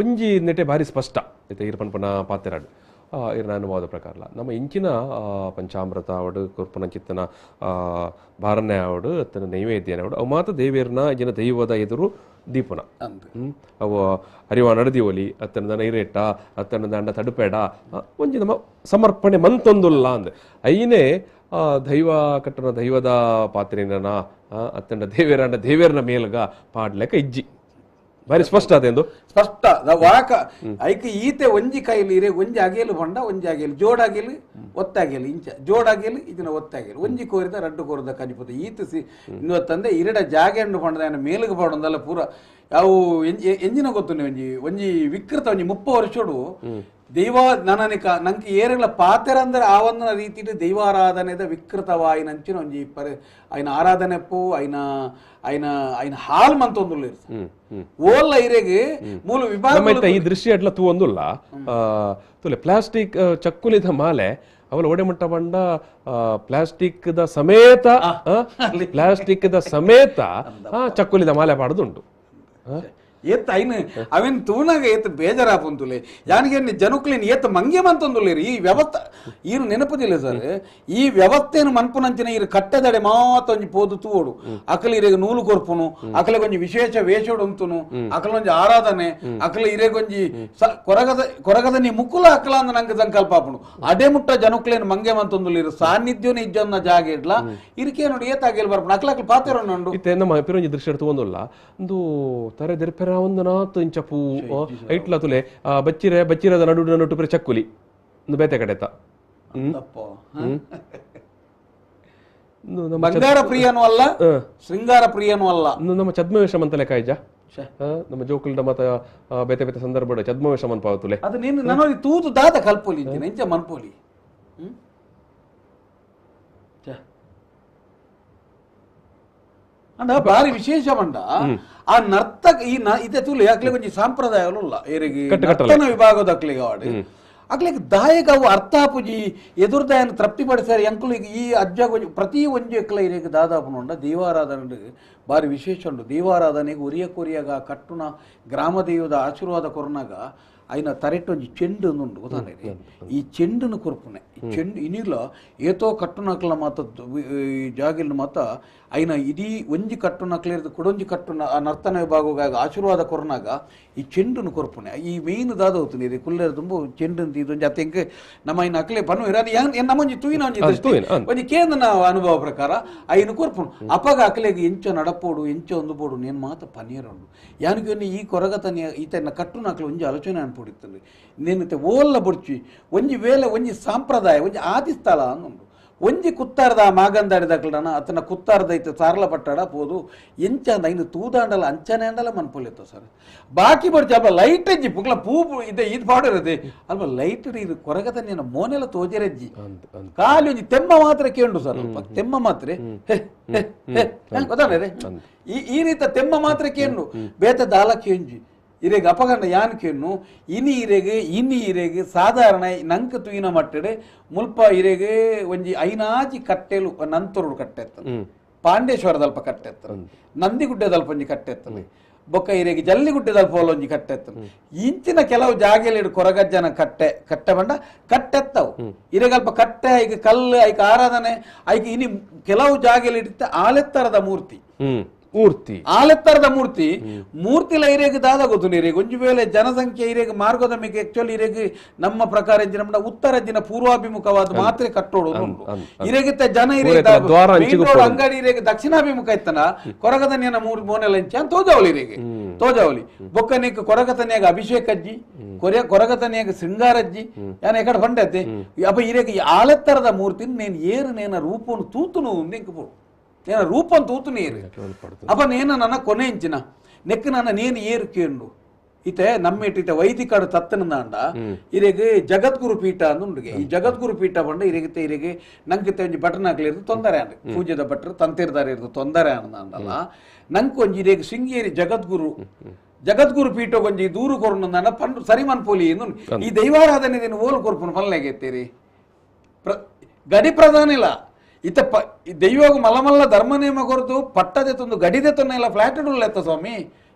ಒಂಜಿ ನೆಟೆ ಭಾರಿ ಸ್ಪಷ್ಟ ಇತ್ತೆ ಇರ್ ಪನ್ಪುನ ಪಾತೆರಾಡು ಇರ್ನ ಅನುಭವದ ಪ್ರಕಾರ ನಮ್ಮ ಇಂಚಿನ ಪಂಚಾಮೃತ ಅವಡು ಕೊರ್ಪುನ ಚಿತ್ತನ ಭಾರನೆ ಅವಡು ಅತ್ತನ ನೈವೇದ್ಯನ ಅವಡು ಅವು ಮಾತ ದೇವೇರ್ನ ಜನ ದೈವದ ಎದುರು ದೀಪನ ಅವು ಅರಿವ ನಡದಿವಲಿ ಅತ್ತನ ದನ ಇರೇಟ ಅತ್ತನ ದಂಡ ತಡುಪೇಡ ಒಂಜಿ ನಮ್ಮ ಸಮರ್ಪಣೆ ಮಂತೊಂದುಲ್ಲ ಅಂದ್ ಐನೇ ದೈವ ಕಟ್ಟನ ದೈವದ ಪಾತ್ರೆನ ಅತ್ತಂಡ ದೇವೇರಂಡ ದೇವೇರ್ನ ಮೇಲ್ಗ ಪಾಡ್ಲೆಕ ಇಜ್ಜಿ ಬಾರಿ ಸ್ಪಷ್ಟ ಅದೇಂದು ಸ್ಪಷ್ಟ ವಾಕ ಐಕ್ ಈತೆ ಒಂಜಿ ಕೈಲಿ ಇರೆ ಒಂಜಿ ಅಗೇಲು ಬಂಡ ಒಂಜಿ ಅಗೇಲು ಜೋಡಾಗೇಲು ಒತ್ತಾಗೇಲು ಇಂಚ ಜೋಡಾಗೇಲು ಇದನ್ನ ಒತ್ತಾಗೇಲು ಒಂಜಿ ಕೋರಿದ ರಡ್ಡು ಕೋರಿದ ಕಜಿಪೋತ ಈತ ಸಿ ಇನ್ನೊತ್ತಂದೆ ಇರಡ ಜಾಗೆ ಉಂಡು ಪಂಡದ ఆయన ಮೇಲುಗೆ ಪಾಡೊಂದಲ್ಲ ಪೂರ ಅವು ಎಂಜಿನ ಗೊತ್ತುಂಡು ಒಂಜಿ ಒಂಜಿ ವಿಕೃತ ಒಂಜಿ 30 ವರ್ಷಡು ದೈವ ನನನಿಕ ನಂಗೆ ಏರೆಗಳ ಪಾತೆರಂದ್ರೆ ಆ ಒಂದನ ರೀತಿಲಿ ದೈವಾರಾಧನೆದ ವಿಕೃತವಾಯಿನಂಚಿನ ಒಂಜಿ ಪರಿ ఆయన ಆರಾಧನೆಪ್ಪು ఆయన ఆయన ఆయన ಹಾಲ್ ಮಂತೊಂದುಲ್ಲ ಓಲ್ಲ ಇರೆಗೆ ಮೂಲ ವಿಭಾಗ ಈ ದೃಶ್ಯ ಅಟ್ಲ ತೂ ಒಂದುಲ್ಲ ತುಲೆ ಪ್ಲಾಸ್ಟಿಕ್ ಚಕ್ಕುಲಿದ ಮಾಲೆ ಅವಳ ಒಡೆ ಮುಟ್ಟ ಬಂಡ ಪ್ಲಾಸ್ಟಿಕ್ the ಸಮೇತ ಪ್ಲಾಸ್ಟಿಕ್ the ಸಮೇತ ಚಕ್ಕುಲಿದ ಮಾಲೆ ಪಾಡುದುಂಟು. ಏತ್ ಐನು ಅವೇನು ತೂನಾಗ ಏತ್ ಬೇಜಾರಾಪುಂತುಲೆ ಯಾನಿಗೆ ಜನಕ್ಲೇನು ಏತ್ ಮಂಗೆ ಮಂತೊಂದುಲ್ಲೇರಿ ಈ ವ್ಯವಸ್ಥೆ ಈರು ನೆನಪುದಿಲ್ಲ ಸರ್. ಈ ವ್ಯವಸ್ಥೆಯನ್ನು ಮನ್ಪುನಂಚಿನ ಈರು ಕಟ್ಟೆದಡೆ ಮಾತೊಂಜಿ ಪೋದು ತೂವೋಡು ಅಕಲ ಇರೆಗೆ ನೂಲು ಕೊರ್ಪುನು ಅಕಲ ಒಂಜಿ ವಿಶೇಷ ವೇಷೋಡು ಉಂತುನು ಅಕಲ ಒಂಜಿ ಆರಾಧನೆ ಅಕಲ ಇರೆಗೊಂಜಿ ಕೊರಗದ ಕೊರಗದ ನೀ ಮುಕ್ಕುಲ ಅಕಲ ಅಂದ ನಂಗೆ ಸಂಕಲ್ಪ ಆಪುನು ಅಡೆ ಮುಟ್ಟ ಜನಕ್ಲೇನು ಮಂಗೆ ಮಂತೊಂದುಲ್ಲೇರು ಸಾನ್ನಿಧ್ಯೋನ ಇಜ್ಜೊನ್ನ ಜಾಗ ಇಡ್ಲ ಇರಿಕೆ ನೋಡಿ ಏತಾಗೇಲ್ ಬರ್ಪುನು ಅಕಲ ಅಕಲ ಪಾತೆರೊಂಡು ಇತ್ತೆ ನಮ್ಮ ಪಿರೊಂಜಿ ದೃಶ್ಯ ತೂವೊಂದುಲ್ಲ ಒಂದು ತರೆ ದೆರ್ಪೆರ ಒಂದು ನಾತು ಇಂಚ ಪೂ ಐಟ್ಲ ತುಲೆ ಬಚ್ಚಿರೆ ಬಚ್ಚಿರದ ನಡು ನಡುಟು ಪೆರೆ ಚಕ್ಕುಲಿ ಒಂದು ಬೇತೆ ಕಡೆತ ಬಂಗಾರ ಪ್ರಿಯನೂ ಅಲ್ಲ ಶೃಂಗಾರ ಪ್ರಿಯನೂ ಅಲ್ಲ. ನಮ್ಮ ಛದ್ಮವೇಷ ಅಂತಲೇ ಕಾಯ್ಜ ನಮ್ಮ ಜೋಕುಲ್ಡ ಮತ ಬೇತೆ ಬೇತೆ ಸಂದರ್ಭ ಛದ್ಮವೇಷ ಮನ್ಪಾವ ತುಲೆ ಅದು ನೀನು ನನ್ನ ತೂತು ದಾದ ಕಲ್ಪೊಲಿ ಇಂಚ ಮನ್ಪೊಲಿ ಅಂಡ ಬಾರಿ ವಿಶೇಷ ಬಂಡ ಆ ನರ್ತಕ ಈ ಇದೇ ತೂಲು ಯಾಕ್ಲೆ ಒಂಜಿ ಸಾಂಪ್ರದಾಯಲ್ಲ ಏರಿಗೆ ನರ್ತನ ವಿಭಾಗದ ಅಕ್ಲಿಗೆ ಅವಾಡು ಅಕ್ಲಿಗೆ ದಾಯಕ ಅವು ಅರ್ಥಾಪುಜಿ ಎದುರ್ದಾಯನ ತೃಪ್ತಿಪಡಿಸಾರೆ ಎಂಕುಲು ಈ ಅಜ್ಜ ಪ್ರತಿ ಒಂಜಿ ಎಕ್ಲ ಇರೇಗ ದಾದಾಪುನುಂಡ ದೈವಾರಾಧನೆ ಬಾರಿ ವಿಶೇಷ ಉಂಡು. ದೈವಾರಾಧನೆಗೆ ಉರಿಯ ಕೊರಿಯಾಗ ಕಟ್ಟುನ ಗ್ರಾಮ ದೈವದ ಆಶೀರ್ವಾದ ಕೊರ್ನಾಗ అయిన తరెట్టొంజి చెండు ఉండు ಗೊತ್ತಾನೆ ಈ ಚೆಂಡುನು ಕೊರ್ಪುನೆ ಈ ಚೆಂಡು ಇನಿಲ ಏತೋ ಕಟ್ಟುನಕ್ಲ ಮಾತ ಜಾಗಿಲ್ ಮಾತ ಐನ ಇಡೀ ಒಂಜಿ ಕಟ್ಟುನಕ್ಲೇರ್ದು ಕುಡೊಂಜಿ ಕಟ್ಟುನ ಆ ನರ್ತನ ವಿಭಾಗದಾಗ ಆಶೀರ್ವಾದ ಕೊರ್ನಾಗ ಈ ಚೆಂಡುನು ಕೊರ್ಪುನೆ ಈ ಮೇನ್ ದಾದ ಹೋಗ್ತೀನಿ ಇದು ಕುಲ್ಲೇರ್ ತುಂಬ ಚೆಂಡು ಇದೊಂಜಿ ಅತ್ತ ಎಂಕ್ ನಮ್ಮ ಐನ ಅಕ್ಲೆ ಪನ್ನು ಇರಾದ ನಮ್ಮೊಂಜಿ ತೂಯಿನ ಒಂಜಿ ದೃಷ್ಟಿ ಒಂಜಿ ಕೇಂದ್ರ ಅನುಭವ ಪ್ರಕಾರ ಐನು ಕೊರ್ಪುನು ಅಪಗ ಅಕ್ಲೆಗ್ ಎಂಚ ನಡಪೋಡು ಎಂಚ ಒಂದು ಬೋಡು ನೇನು ಮಾತ ಪನೀರುಂಡು ಯಾನಿಗೆ ಈ ಕೊರಗತನ ಈತನ ಕಟ್ಟುನಕ್ಲೆ ಒಂಜಿ ಆಲೋಚನೆ ಅನ್ಪೋಡು ನೇನತೆ ಓಲ್ಲ ಬುಡ್ಚಿ ಒಂಜಿ ವೇಳೆ ಒಂಜಿ ಸಾಂಪ್ರದಾಯ ಒಂಜಿ ಆದಿಸ್ಥಳ ಅನ್ನುಂಡು ಒಂಜಿ ಕುತ್ತಾರದ ಮಾಗಂದಾಡಿದಕ್ಲನ ಅತನ ಕುತ್ತಾರದೈತೆ ಸಾರ್ಲ ಪಟ್ಟಾಡ ಪೋದು ಎಂಚ ಅಂದ ಐನು ತೂದಾಂಡಲ ಅಂಚನೆ ಅಂಡಲ ಮನ್ಪೊಲಿತ್ತು ಸರ್ ಬಾಕಿ ಬಡ್ಚಿ ಅಲ್ಪ ಲೈಟ್ ಎಜ್ಜಿ ಪುಕ್ಲ ಪೂ ಇದೆ ಇದು ಪಾಡಿರದೆ ಅಲ್ಪ ಲೈಟ್ ಇದು ಕೊರಗತ ನೀನು ಮೋನೆಲ್ಲ ತೋಜರೆಜ್ಜಿ ಖಾಲಿ ಒಂಜಿ ತೆಮ್ಮ ಮಾತ್ರ ಕೇಂಡು ಸರ್ ಅಲ್ಪ ತೆಮ್ಮ ಮಾತ್ರ ಗೊತ್ತಾನೆ ಈ ರೀತ ತೆಮ್ಮ ಮಾತ್ರ ಕೇಂಡು ಬೇತ ದಾಲ ಕೇಂಜಿ ಇರೆಗ್ ಅಪಗಂಡ ಯಾನ್ ಕೇನು ಇನಿ ಇರೆಗ್ ಇನಿ ಇರೆಗ್ ಸಾಧಾರಣ ನಂಕ್ ತೂಯಿನ ಮಟ್ಟಡೆ ಮುಲ್ಪ ಇರೆಗ್ ಒಂಜಿ ಐನಾಜಿ ಕಟ್ಟೆಲು ನಂತೊರುಡು ಕಟ್ಟೆತ್ತದ ಪಾಂಡೇಶ್ವರದಲ್ಪ ಕಟ್ಟೆತ್ತದ ನಂದಿಗುಡ್ಡೆದಲ್ಪ ಒಂಜಿ ಕಟ್ಟೆತ್ತದ ಬೊಕ್ಕ ಇರೆಗ್ ಜಲ್ಲಿಗುಡ್ಡೆದಲ್ಪ ಒಂಜಿ ಕಟ್ಟೆತ್ತದ ಇಂಚಿನ ಕೆಲವು ಜಾಗೆಲಿಡು ಕೊರಗಜ್ಜನ ಕಟ್ಟೆ ಕಟ್ಟೆ ಬಂಡ ಕಟ್ಟೆತ್ತವು ಇರೆಗಲ್ಪ ಕಟ್ಟೆ ಐಕ್ ಕಲ್ಲು ಐಕ್ ಆರಾಧನೆ ಐಕ್ ಇನಿ ಕೆಲವು ಜಾಗೆಲಿಡುತ್ತೆ ಆಲೆತ್ತರದ ಮೂರ್ತಿ ಮೂರ್ತಿ ಆಲೆತ್ತರದ ಮೂರ್ತಿ ಮೂರ್ತಿಲ ಇರೇಗ್ ದಾದ ಗೊತ್ತು ಇರೇಗ್ ಒಂಜಿ ವೇಳೆ ಜನಸಂಖ್ಯೆ ಇರೇಗ್ ಮಾರ್ಗದ ಮಿಗೆ ಆಕ್ಚುಲಿ ಇರೇಗ್ ನಮ್ಮ ಪ್ರಕಾರ ನಮ್ಮ ಉತ್ತರ ದಿನ ಪೂರ್ವಾಭಿಮುಖವಾದ ಮಾತ್ರ ಕಟ್ಟೋಡು ಉಂಟು ಇರೇಗಿತ್ತ ಜನ ಇರೇಗ್ ಅಂಗಡಿ ಇರೇಗ್ ದಕ್ಷಿಣಾಭಿಮುಖ ಇತ್ತನ ಕೊರಗತನಿಯನ ಮೂರು ಮೋನೆಲ ಇಂಚ ತೋಜಾವಲಿ ಇರೇಗೆ ತೋಜಾವಲಿ ಬೊಕ್ಕನಿಕ್ ಕೊರಗತನಿಯಾಗ ಅಭಿಷೇಕಜ್ಜಿ ಕೊರೆ ಕೊರಗತನಿಯಾಗ ಶೃಂಗಾರಜ್ಜಿ ಯಾನ ಎಕಡೆ ಬಂಡತ್ತೆ ಅಪ್ಪ ಇರೇಗ್ ಆಲೆತ್ತರದ ಮೂರ್ತಿ ನೇನು ಏರು ನೇನ ರೂಪವನ್ನು ತೂತುನು ಇಂಕ್ ನೇನ ರೂಪಂ ತೂತು ನೀರು ಅಪ್ಪ ನೇನ ನನ್ನ ಕೊನೆ ಇಂಚಿನ ನೆಕ್ ನನ್ನ ನೇನು ಏರು ಕೇಂಡು ಇತೆ ನಮ್ಮ ಇತ್ತೆ ವೈದಿಕಾಡು ತತ್ತನಂದಾಂಡ ಇರೆಗ್ ಜಗದ್ಗುರು ಪೀಠ ಅಂದುಂಡುಗೆ ಈ ಜಗದ್ಗುರು ಪೀಠ ಬಂಡ ಇರೆಗಿತ್ತೆ ಇರೆಗೆ ನಂಕಿತ್ತೆ ಒಂಜಿ ಬಟನ್ ಹಾಕ್ಲಿರ್ದು ತೊಂದರೆ ಅಂಡ್ ಪೂಜೆದ ಭಟ್ರು ತಂತಿರ್ದಾರ ಇರ್ದು ತೊಂದರೆ ಅಂದಲ್ಲ ನಂಗೆ ಒಂಜಿ ಇರೆಗ್ ಶೃಂಗೇರಿ ಜಗದ್ಗುರು ಜಗದ್ಗುರು ಪೀಠ ಒಂಜಿ ದೂರು ಕೊರ್ನಂದಾಂಡ ಪಂಡು ಸರಿಮನ್ ಪೋಲಿ ಈ ದೈವಾರಾಧನೆ ಓಲು ಕೊರ್ಪುನು ಪಲ್ಲೆಗೆತ್ತೀರಿ ಗಡಿ ಪ್ರಧಾನ ಇಲ್ಲ ಇತ್ತ ಪ ದೈವಾಗ ಮಲಮಲ್ಲ ಧರ್ಮ ನೇಮ ಕೊರತು ಪಟ್ಟದೆ ತಂದು ಗಡಿದೆ ತೊನ್ನ ಇಲ್ಲ ಫ್ಲಾಟೆಡ್ ಎತ್ತ ಸ್ವಾಮಿ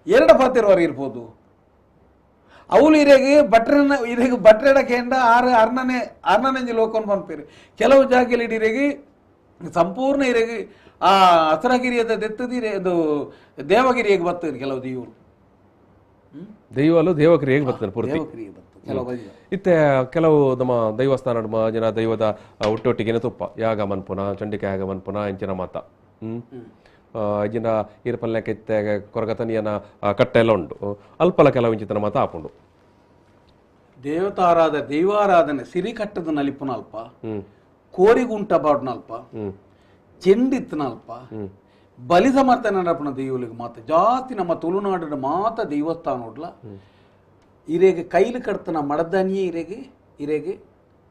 ಎರಡು ಪಾತಿರುವರು ಇರ್ಬೋದು. ಅವಳು ಇರೆಗೆ ಭಟ್ರನ ಇರೆಗೆ ಭಟ್ರೆಡ ಕೇಂದ್ರ ಆರು ಅರ್ಣನೆ ಅರ್ಣನೆಂಜಿ ಲೋಕನ್ ಪನ್ಪೇರು ಕೆಲವು ಜಾಗೆಲಿ ಇರೆಗೆ ಸಂಪೂರ್ಣ ಇರೆಗೆ ಆ ಹಸರಗಿರಿಯದ ದೆತ್ತದಿರೆ ಅದು ದೇವಗಿರಿಯಾಗಿ ಬರ್ತದೆ ಕೆಲವು ದೈವರು ದೈವಲು ದೇವಕ್ರಿಯೆಗೆ ಬರ್ತದೆ ಪೂರ್ತಿ ದೇವಕ್ರಿಯೆ ಬರ್ತದೆ ಕೆಲವು ಇತ್ತೆ ಕೆಲವು ನಮ್ಮ ದೈವಸ್ಥಾನ ಜನ ದೈವದ ಒಟ್ಟೊಟ್ಟಿಗೆನೆ ತುಪ್ಪ ಯಾಗ ಮನ್ಪುನ ಚಂಡಿಕಾ ಯಾಗ ಮನ್ಪುನ ಇಂಚಿನ ಮಾತ ಇಜಿನ ಈರ್ಪಲ್ಯಕ್ಕೆ ಇತ್ತೆ ಕೊರಗತನಿಯನ ಕಟ್ಟೆ ಎಲ್ಲ ಉಂಟು ಅಲ್ಪಲ ಕೆಲವು ಇಂಚಿತನ ಮಾತ ಆಪುಂಡು ದೇವತಾರಾಧ ದೈವಾರಾಧನೆ ಸಿರಿ ಕಟ್ಟದ ನಲಿಪುನ ಅಲ್ಪ ಕೋರಿಗುಂಟ ಬಾಡ್ನಲ್ಪ ಚೆಂಡಿತ್ತನಲ್ಪ ಬಲಿ ಸಮರ್ಥನೆ ನಡಪುನ ದೈವಲಿಗೆ ಮಾತ ಜಾಸ್ತಿ ನಮ್ಮ ತುಳುನಾಡಿನ ಮಾತ ದೇವಸ್ಥಾನ ಇರೆಗೆ ಕೈಲು ಕಡ್ತನ ಮಡದನಿಯೇ ಇರೆಗೆ ಇರೆಗೆ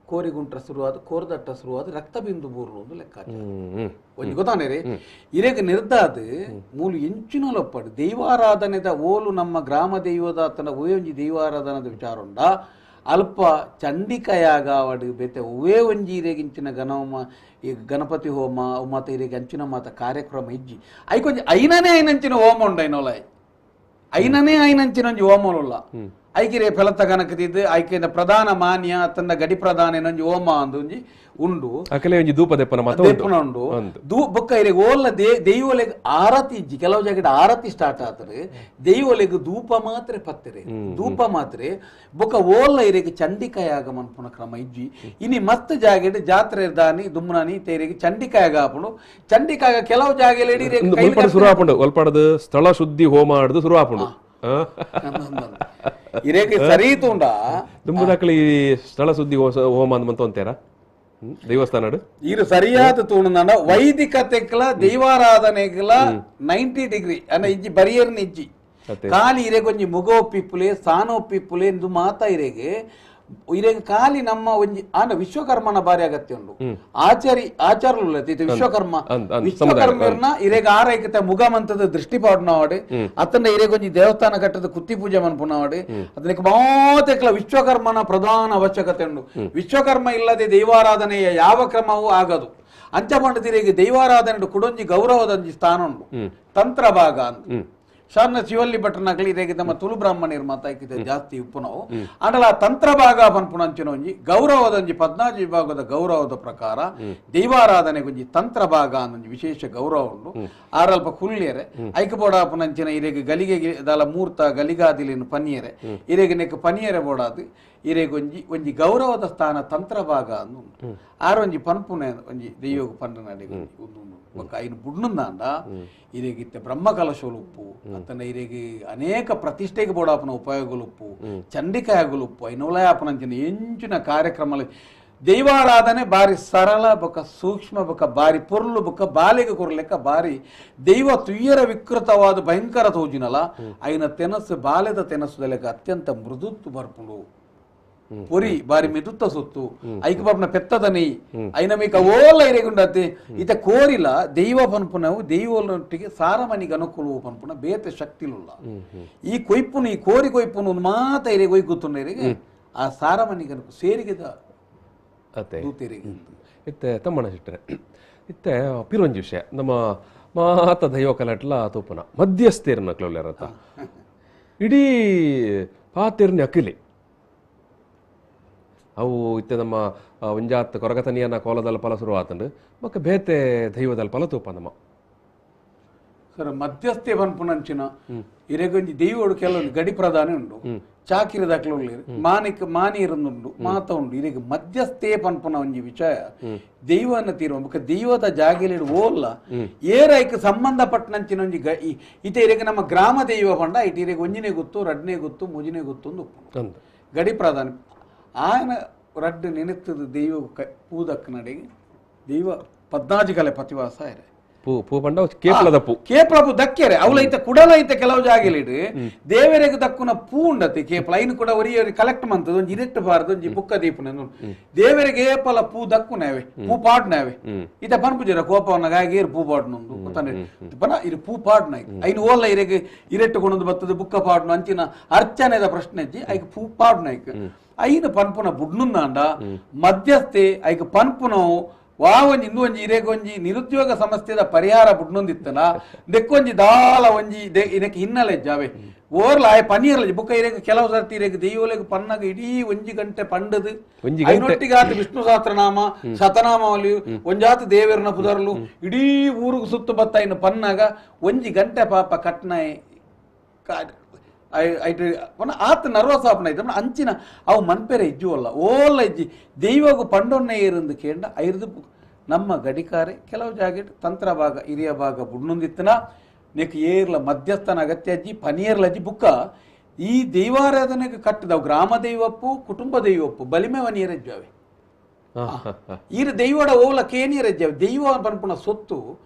ಕೋರಿಗುಂಟ್ರ ಶುರುವಾದ ಕೋರದಟ್ಟ ಶುರುವಾದ ರಕ್ತ ಬಿಂದು ಬೂರ್ಲು ಒಂದು ಲೆಕ್ಕಾಚಾರ ಒಂಜಿ ಗೊತ್ತಾನೆ ರೀ ಇರೆಗೆ ನಿರ್ದಾದ ಮೂಲು ಎಂಚಿನಲೊಪ್ಪಡು ದೈವಾರಾಧನೆದ ಓಲು ನಮ್ಮ ಗ್ರಾಮ ದೈವದ ತನ್ನ ಒಂಜಿ ದೈವಾರಾಧನದ ವಿಚಾರ ಉಂಡ ಅಲ್ಪ ಚಂಡಿಕಯಾಗವಡು ಬೇತೆ ಒವೇ ಒಂಜಿ ಇರೆಗಿಂಚಿನ ಗಣೋಮ ಈ ಗಣಪತಿ ಹೋಮ ಅವು ಮಾತ ಇರೆಗೆ ಅಂಚಿನ ಮಾತ ಕಾರ್ಯಕ್ರಮ ಇಜ್ಜಿ ಐಕೊಂಜಿ ಐನನೇ ಐನಂಚಿನ ಹೋಮ ಉಂಡು ಐನೋಲ ಐನನೇ ಐನಂಚಿನ ಒಂಜಿ ಹೋಮಲುಲ್ಲ ಐಕಿರೆ ಫಲತ ಗಣಕದಿದ್ದು ಐಕಿನ ಪ್ರಧಾನ ಮಾನ್ಯ ತನ್ನ ಗಡಿ ಪ್ರಧಾನ ಒಂಜಿ ಹೋಮ ಅಂದು ಒಂಜಿ ಉಂಡು ಅಕಲೆ ಒಂಜಿ ಧೂಪ ದೆಪ್ಪನ ಮಾತ ದೆಪ್ಪನ ಉಂಡು ಬೊಕ್ಕ ಇರೆಗೆ ಓಲ್ಲ ದೈವಲೆಗ್ ಆರತಿ ಇಜ್ಜಿ ಕೆಲವು ಜಾಗಡ್ ಆರತಿ ಸ್ಟಾರ್ಟ್ ಆತರೆ ದೈವಲೆಗ್ ಧೂಪ ಮಾತ್ರ ಪತ್ತೆರೆ ಧೂಪ ಮಾತ್ರ ಬೊಕ್ಕ ಓಲ್ಲ ಇರೆಗೆ ಚಂಡಿಕಾಯಾಗ ಮನ್ಪುನ ಕ್ರಮ ಇಜ್ಜಿ ಇನಿ ಮಸ್ತ್ ಜಾಗೆಡ್ ಜಾತ್ರೆ ದಾನಿ ದುಮ್ನಾನಿ ತೇರಿಗೆ ಚಂಡಿಕಾಯಾಗ ಆಪುಂಡು ಚಂಡಿಕಾಯಾಗ ಕೆಲವು ಜಾಗೆಲೆ ಶುರು ಆಪುಂಡು ಒಲ್ಪಾಡದು ಸ್ಥಳ ಶುದ್ಧಿ ಹೋಮ ಆಡುದು ಶುರು ಆಪುಂಡು ಇರೆಗೆ ಸರಿ ತೂಂಡ ದುಂಬುದಾಕಲಿ ಸ್ಥಳ ಸುದ್ದಿ ಹೋಮ ಅಂದ್ ಅಂತೀರಾ ದೇವಸ್ಥಾನ ಇರು ಸರಿಯಾದ ತೂಣ ವೈದಿಕತೆಗ್ಲ ದೈವಾರಾಧನೆಗ್ಲ 90 ಡಿಗ್ರಿ ಅನ್ನ ಇಜ್ಜಿ ಬರಿಯರ್ನ ಇಜ್ಜಿ ಖಾಲಿ ಇರೆಗೊಂಜಿ ಮುಗೋ ಪಿಪ್ಪುಲೆ ಸಾನೋ ಪಿಪ್ಪುಲೆ ಇಂದು ಮಾತಾ ಇರೆಗೆ ಇರೆಗೆ ಖಾಲಿ ನಮ್ಮ ಒಂಜಿ ಆಂಡ ವಿಶ್ವಕರ್ಮನ ಬಾರಿ ಅಗತ್ಯ ಉಂಡು ಆಚಾರಿ ಆಚಾರಲು ವಿಶ್ವಕರ್ಮ ವಿಶ್ವಕರ್ಮರ್ನ ಇರೆಗೆ ಆರೈಕತೆ ಮುಗಮಂತದ ದೃಷ್ಟಿ ಪಾಡ್ನವಾಡು ಅತನ ಇರೆಗೊಂಜಿ ದೇವಸ್ಥಾನ ಕಟ್ಟದ ಕುತ್ತಿ ಪೂಜೆ ಮನ್ಪುನವಾಡು ಅದಕ್ಕೆ ಮಾತೆಕ್ಲ ವಿಶ್ವಕರ್ಮನ ಪ್ರಧಾನ ಅವಶ್ಯಕತೆ ಉಂಡು. ವಿಶ್ವಕರ್ಮ ಇಲ್ಲದೆ ದೈವಾರಾಧನೆಯ ಯಾವ ಕ್ರಮವೂ ಆಗದು. ಅಂಚ ಪಂಡತಿರಿಗೆ ದೈವಾರಾಧನೆ ಕುಡೊಂಜಿ ಗೌರವದಂಜಿ ಸ್ಥಾನ ಉಂಡು ತಂತ್ರ ಭಾಗ ಅಂತ ಶರಣ ಶಿವಲ್ಲಿ ಭಟ್ರನಕಲಿ ಇರೆಗೆ ನಮ್ಮ ತುಳು ಬ್ರಾಹ್ಮಣರು ಮಾತಾಕಿದ ಜಾಸ್ತಿ ಉಪ್ಪುನವು ಆಂಡಲ ತಂತ್ರ ಭಾಗ ಪನ್ಪುನಂಚಿನ ಒಂಜಿ ಗೌರವದಂಜಿ ಪದ್ನಾಜಿ ವಿಭಾಗದ ಗೌರವದ ಪ್ರಕಾರ ದೈವಾರಾಧನೆಗೊಂಜಿ ತಂತ್ರ ಭಾಗ ಅನ್ನೊಂಜಿ ವಿಶೇಷ ಗೌರವ ಉಂಡು. ಆರಲ್ಪ ಕುಲ್ಯರೆ ಐಕ ಬೋಡಾಪುನಂಚಿನ ಇರೆಗೆ ಗಲಿಗೆ ದಾಲ ಮೂರ್ತ ಗಲಿಗಾದಿಲಿನ ಪನಿಯರೆ ಇರೆಗೆ ನೆಕ್ ಪನಿಯರೆ ಬೋಡಾದು ಇರೆಗೊಂಜಿ ಒಂಜಿ ಗೌರವದ ಸ್ಥಾನ ತಂತ್ರ ಭಾಗ ಅಂದು ಉಂಟು. ಆರೊಂಜಿ ಪನ್ಪುನೆ ಒಂಜಿ ದೈವಗ ಪಂಡನಡೆ ಒಂದು ಬೊಕ್ಕ ಐನು ಬುಡ್ನುಂದಾಂಡ ಇರೆಗಿತ್ತೆ ಬ್ರಹ್ಮ ಕಲಶೋಲುಪ್ಪು ಅತ್ತನ ಇರೆಗೆ ಅನೇಕ ಪ್ರತಿಷ್ಠೆಗೆ ಬೋಡಾಪನ ಉಪಯೋಗಲುಪ್ಪು ಚಂಡಿಕಾಯಗುಲುಪ್ಪು ಐನೋಲಯಾಪನಂಚಿನ ಎಂಚಿನ ಕಾರ್ಯಕ್ರಮ ದೈವಾರಾಧನೆ ಬಾರಿ ಸರಳ ಬೊಕ್ಕ ಸೂಕ್ಷ್ಮ ಬೊಕ್ಕ ಬಾರಿ ಪೊರ್ಲು ಬೊಕ್ಕ ಬಾಲಿಗೆ ಕೊರ್ಲೆಕ್ಕ ಬಾರಿ ದೈವ ತುಯ್ಯರ ವಿಕೃತವಾದ ಭಯಂಕರ ತೋಜಿನಲ ಐನ ತೆನಸು ಬಾಲೆದ ತೆನಸುದಲೆಕ್ಕ ಅತ್ಯಂತ ಮೃದುತ್ತು ಬರ್ಪುಂಡು ಪೊರಿ ಬಾರಿ ಮೆದುತ್ತ ಸುತ್ತು ಐಕ ಬಾಬ್ನ ಪೆತ್ತದ ನೆಯ್ ಐನ ಮೇಕ ಓಲ ಇರೆಗುಂಡತೆ ಇತ ಕೋರಿಲ ದೈವ ಪನ್ಪುನವು ದೈವನೊಟ್ಟಿಗೆ ಸಾರಮನಿಗೆ ಅನುಕೂಲವು ಪನ್ಪುನ ಬೇತೆ ಶಕ್ತಿಲುಲ್ಲ ಈ ಕೊಯ್ಪುನು ಈ ಕೋರಿ ಕೊಯ್ಪುನು ಮಾತ ಇರೆಗೆ ಒಯ್ಗುತ್ತುಂಡ ಇರೆಗೆ ಆ ಸಾರಮನಿಗೆ ಅನುಕೂ ಸೇರಿಗೆದ ಅತ್ತೆ ದೂತೆರಿಗೆ ಇತ್ತೆ ತಮ್ಮಣ್ಣ ಸಿಟ್ಟರೆ ಇತ್ತೆ ಪಿರೊಂಜಿ ವಿಷಯ ನಮ್ಮ ಮಾತ ದೈವ ಕಲಟ್ಲ ತೂಪುನ ಮಧ್ಯಸ್ಥೇರ್ನ ಕ್ಲೋಲೆರತ್ತ ಇಡೀ ಪಾತೆರ್ನ ಅಕಿಲಿ ಅವು ಇತ್ತೆ ನಮ್ಮ ಒಂಜಾತ್ ಕೊರಗತನಿಯನ ಕೋಲದಲ್ಲ ಫಲ ಶುರು ಆತಂಡು ಬೊಕ್ಕ ಬೇತೆ ದೈವದಲ್ ಫಲ ತೂಪ ನಮ್ಮ ಸರ್ ಮಧ್ಯಸ್ಥೆ ಪನ್ಪುನಂಚಿನ ಇರೆಗೊಂಜಿ ದೈವೋಡು ಕೆಲವೊಂದು ಗಡಿ ಪ್ರಧಾನ ಉಂಡು ಚಾಕಿರಿ ದಾಖಲು ಮಾನಿಕ್ ಮಾನಿ ಇರಂದುಂಡು ಮಾತ ಉಂಡು ಇರೆಗೆ ಮಧ್ಯಸ್ಥೆ ಪನ್ಪುನ ಒಂಜಿ ವಿಷಯ ದೈವನ ತೀರ್ವ ಬೊಕ್ಕ ದೈವದ ಜಾಗೆಲಿಡು ಓಲ್ಲ ಏರೈಕ್ ಸಂಬಂಧಪಟ್ಟನಂಚಿನ ಒಂಜಿ ಇತೆ ಇರೆಗೆ ನಮ್ಮ ಗ್ರಾಮ ದೈವ ಪಂಡ ಇಟ ಇರೆಗೆ ಒಂಜಿನೇ ಗೊತ್ತು ರಡ್ನೇ ಗೊತ್ತು ಮೂಜಿನೇ ಗೊತ್ತು ಒಂದು ಗಡಿ ಪ್ರಧಾನ ಆಯನ ರಡ್ಡು ನೆನೆತ್ತದ ದೈವ ಪೂದಕ್ಕ ನಡೆಗೆ ದೈವ ಪದ್ನಾಜಿಕಲೆ ಪತಿವಾಸ ಇರೆ ಪೂ ಪೂ ಪಂಡ ಕೇಪಲದ ಪೂ ಕೇಪಲ ಪೂ ದಕ್ಕೆರೆ ಅವಲೈತ ಕುಡಲ ಐತೆ ಕೆಲವು ಜಾಗೆಲಿಡು ದೇವರೆಗೆ ದಕ್ಕುನ ಪೂ ಉಂಡತೆ ಕೇಪಲ ಐನು ಕೂಡ ಒರಿಯ ಕಲೆಕ್ಟ್ ಮಂತದ ಒಂಜಿ ಇರೆಟ್ಟು ಬಾರದು ಒಂಜಿ ಬುಕ್ಕ ದೀಪನ ದೇವರಿಗೆ ಏಪಲ ಪೂ ದಕ್ಕುನವೆ ಪೂ ಪಾಡ್ನವೆ ಇತ ಪನ್ಪುಜಿರ ಕೋಪವನ್ನ ಗಾಯಗೇರು ಪೂ ಪಾಡ್ನೊಂದು ಪನ ಇರು ಪೂ ಪಾಡ್ನ ಐನು ಓಲ್ಲ ಇರೆಗೆ ಇರೆಟ್ಟು ಕೊಣದು ಬತ್ತದ ಬುಕ್ಕ ಪಾಡ್ನು ಅಂಚಿನ ಅರ್ಚನೆದ ಪ್ರಶ್ನೆ ಇಜ್ಜಿ ಐಕ್ ಪೂ ಪಾಡ್ನ ಐಕ್ ಐನು ಪನ್ಪುನ ಬುಡ್ನುಂದಾಂಡ ಮಧ್ಯಸ್ಥೆ ಐಕ್ ಪನ್ಪುನವು ವಾ ಒಂಜಿ ಇಂದು ಒಂಜಿ ಇರೆಗ್ ಒಂಜಿ ನಿರುದ್ಯೋಗ ಸಮಸ್ಯೆದ ಪರಿಹಾರ ಬುಡ್ನೊಂದಿತ್ತನ ದೆಕ್ಕೊಂಜಿ ದಾಲ ಒಂಜಿ ಇದಕ್ಕೆ ಹಿನ್ನೆಲೆ ಜಾವೆ ಓರ್ಲ ಆಯ್ ಪನೀರ್ಲ ಬುಕ್ಕ ಇರೆಗ್ ಕೆಲವು ಸರ್ತಿ ಇರೆಗ್ ದೈವಲೆಗ್ ಪನ್ನಗ ಇಡೀ ಒಂಜಿ ಗಂಟೆ ಪಂಡದು ಐನೊಟ್ಟಿಗಾತ ವಿಷ್ಣು ಸಹಸ್ರನಾಮ ಶತನಾಮಾವಳಿ ಒಂಜಾತ ದೇವರನ ಪುದರ್ಲು ಇಡೀ ಊರುಗು ಸುತ್ತು ಬತ್ತ ಇನ್ನು ಪನ್ನಾಗ ಒಂಜಿ ಗಂಟೆ ಪಾಪ ಕಟ್ನಾಯ್ ಆತ ನರ್ವಸ್ ಆಪನ ಐತೆ ಅಂಚಿನ ಅವು ಮನ್ಪೆರೆ ಇಜ್ಜುವಲ್ಲ ಓಲ್ಲ ಇಜ್ಜಿ ದೈವಗು ಪಂಡೊನ್ನೆ ಇರಂದು ಕೇಂಡ ಐರ್ದು ನಮ್ಮ ಗಡಿಕಾರೆ ಕೆಲವು ಜಾಗೆಟ್ ತಂತ್ರ ಭಾಗ ಹಿರಿಯ ಭಾಗ ಬುಡ್ನೊಂದಿತ್ತನ ನೆಕ್ ಏರ್ಲ ಮಧ್ಯಸ್ಥನ ಅಗತ್ಯ ಅಜ್ಜಿ ಪನಿಯರ್ಲ ಅಜ್ಜಿ ಬುಕ್ಕ ಈ ದೈವಾರಾಧನೆಗೆ ಕಟ್ಟಿದವು ಗ್ರಾಮ ದೈವಪ್ಪು ಕುಟುಂಬ ದೈವಪ್ಪು ಬಲಿಮೆ ವನಿಯರಜ್ಜಾವೆ ಈರ ದೈವಡ ಓಲ ಕೇನಿಯರಜ್ಜಾವೆ ದೈವ ಪನ್ಪುಣ ಸೊತ್ತು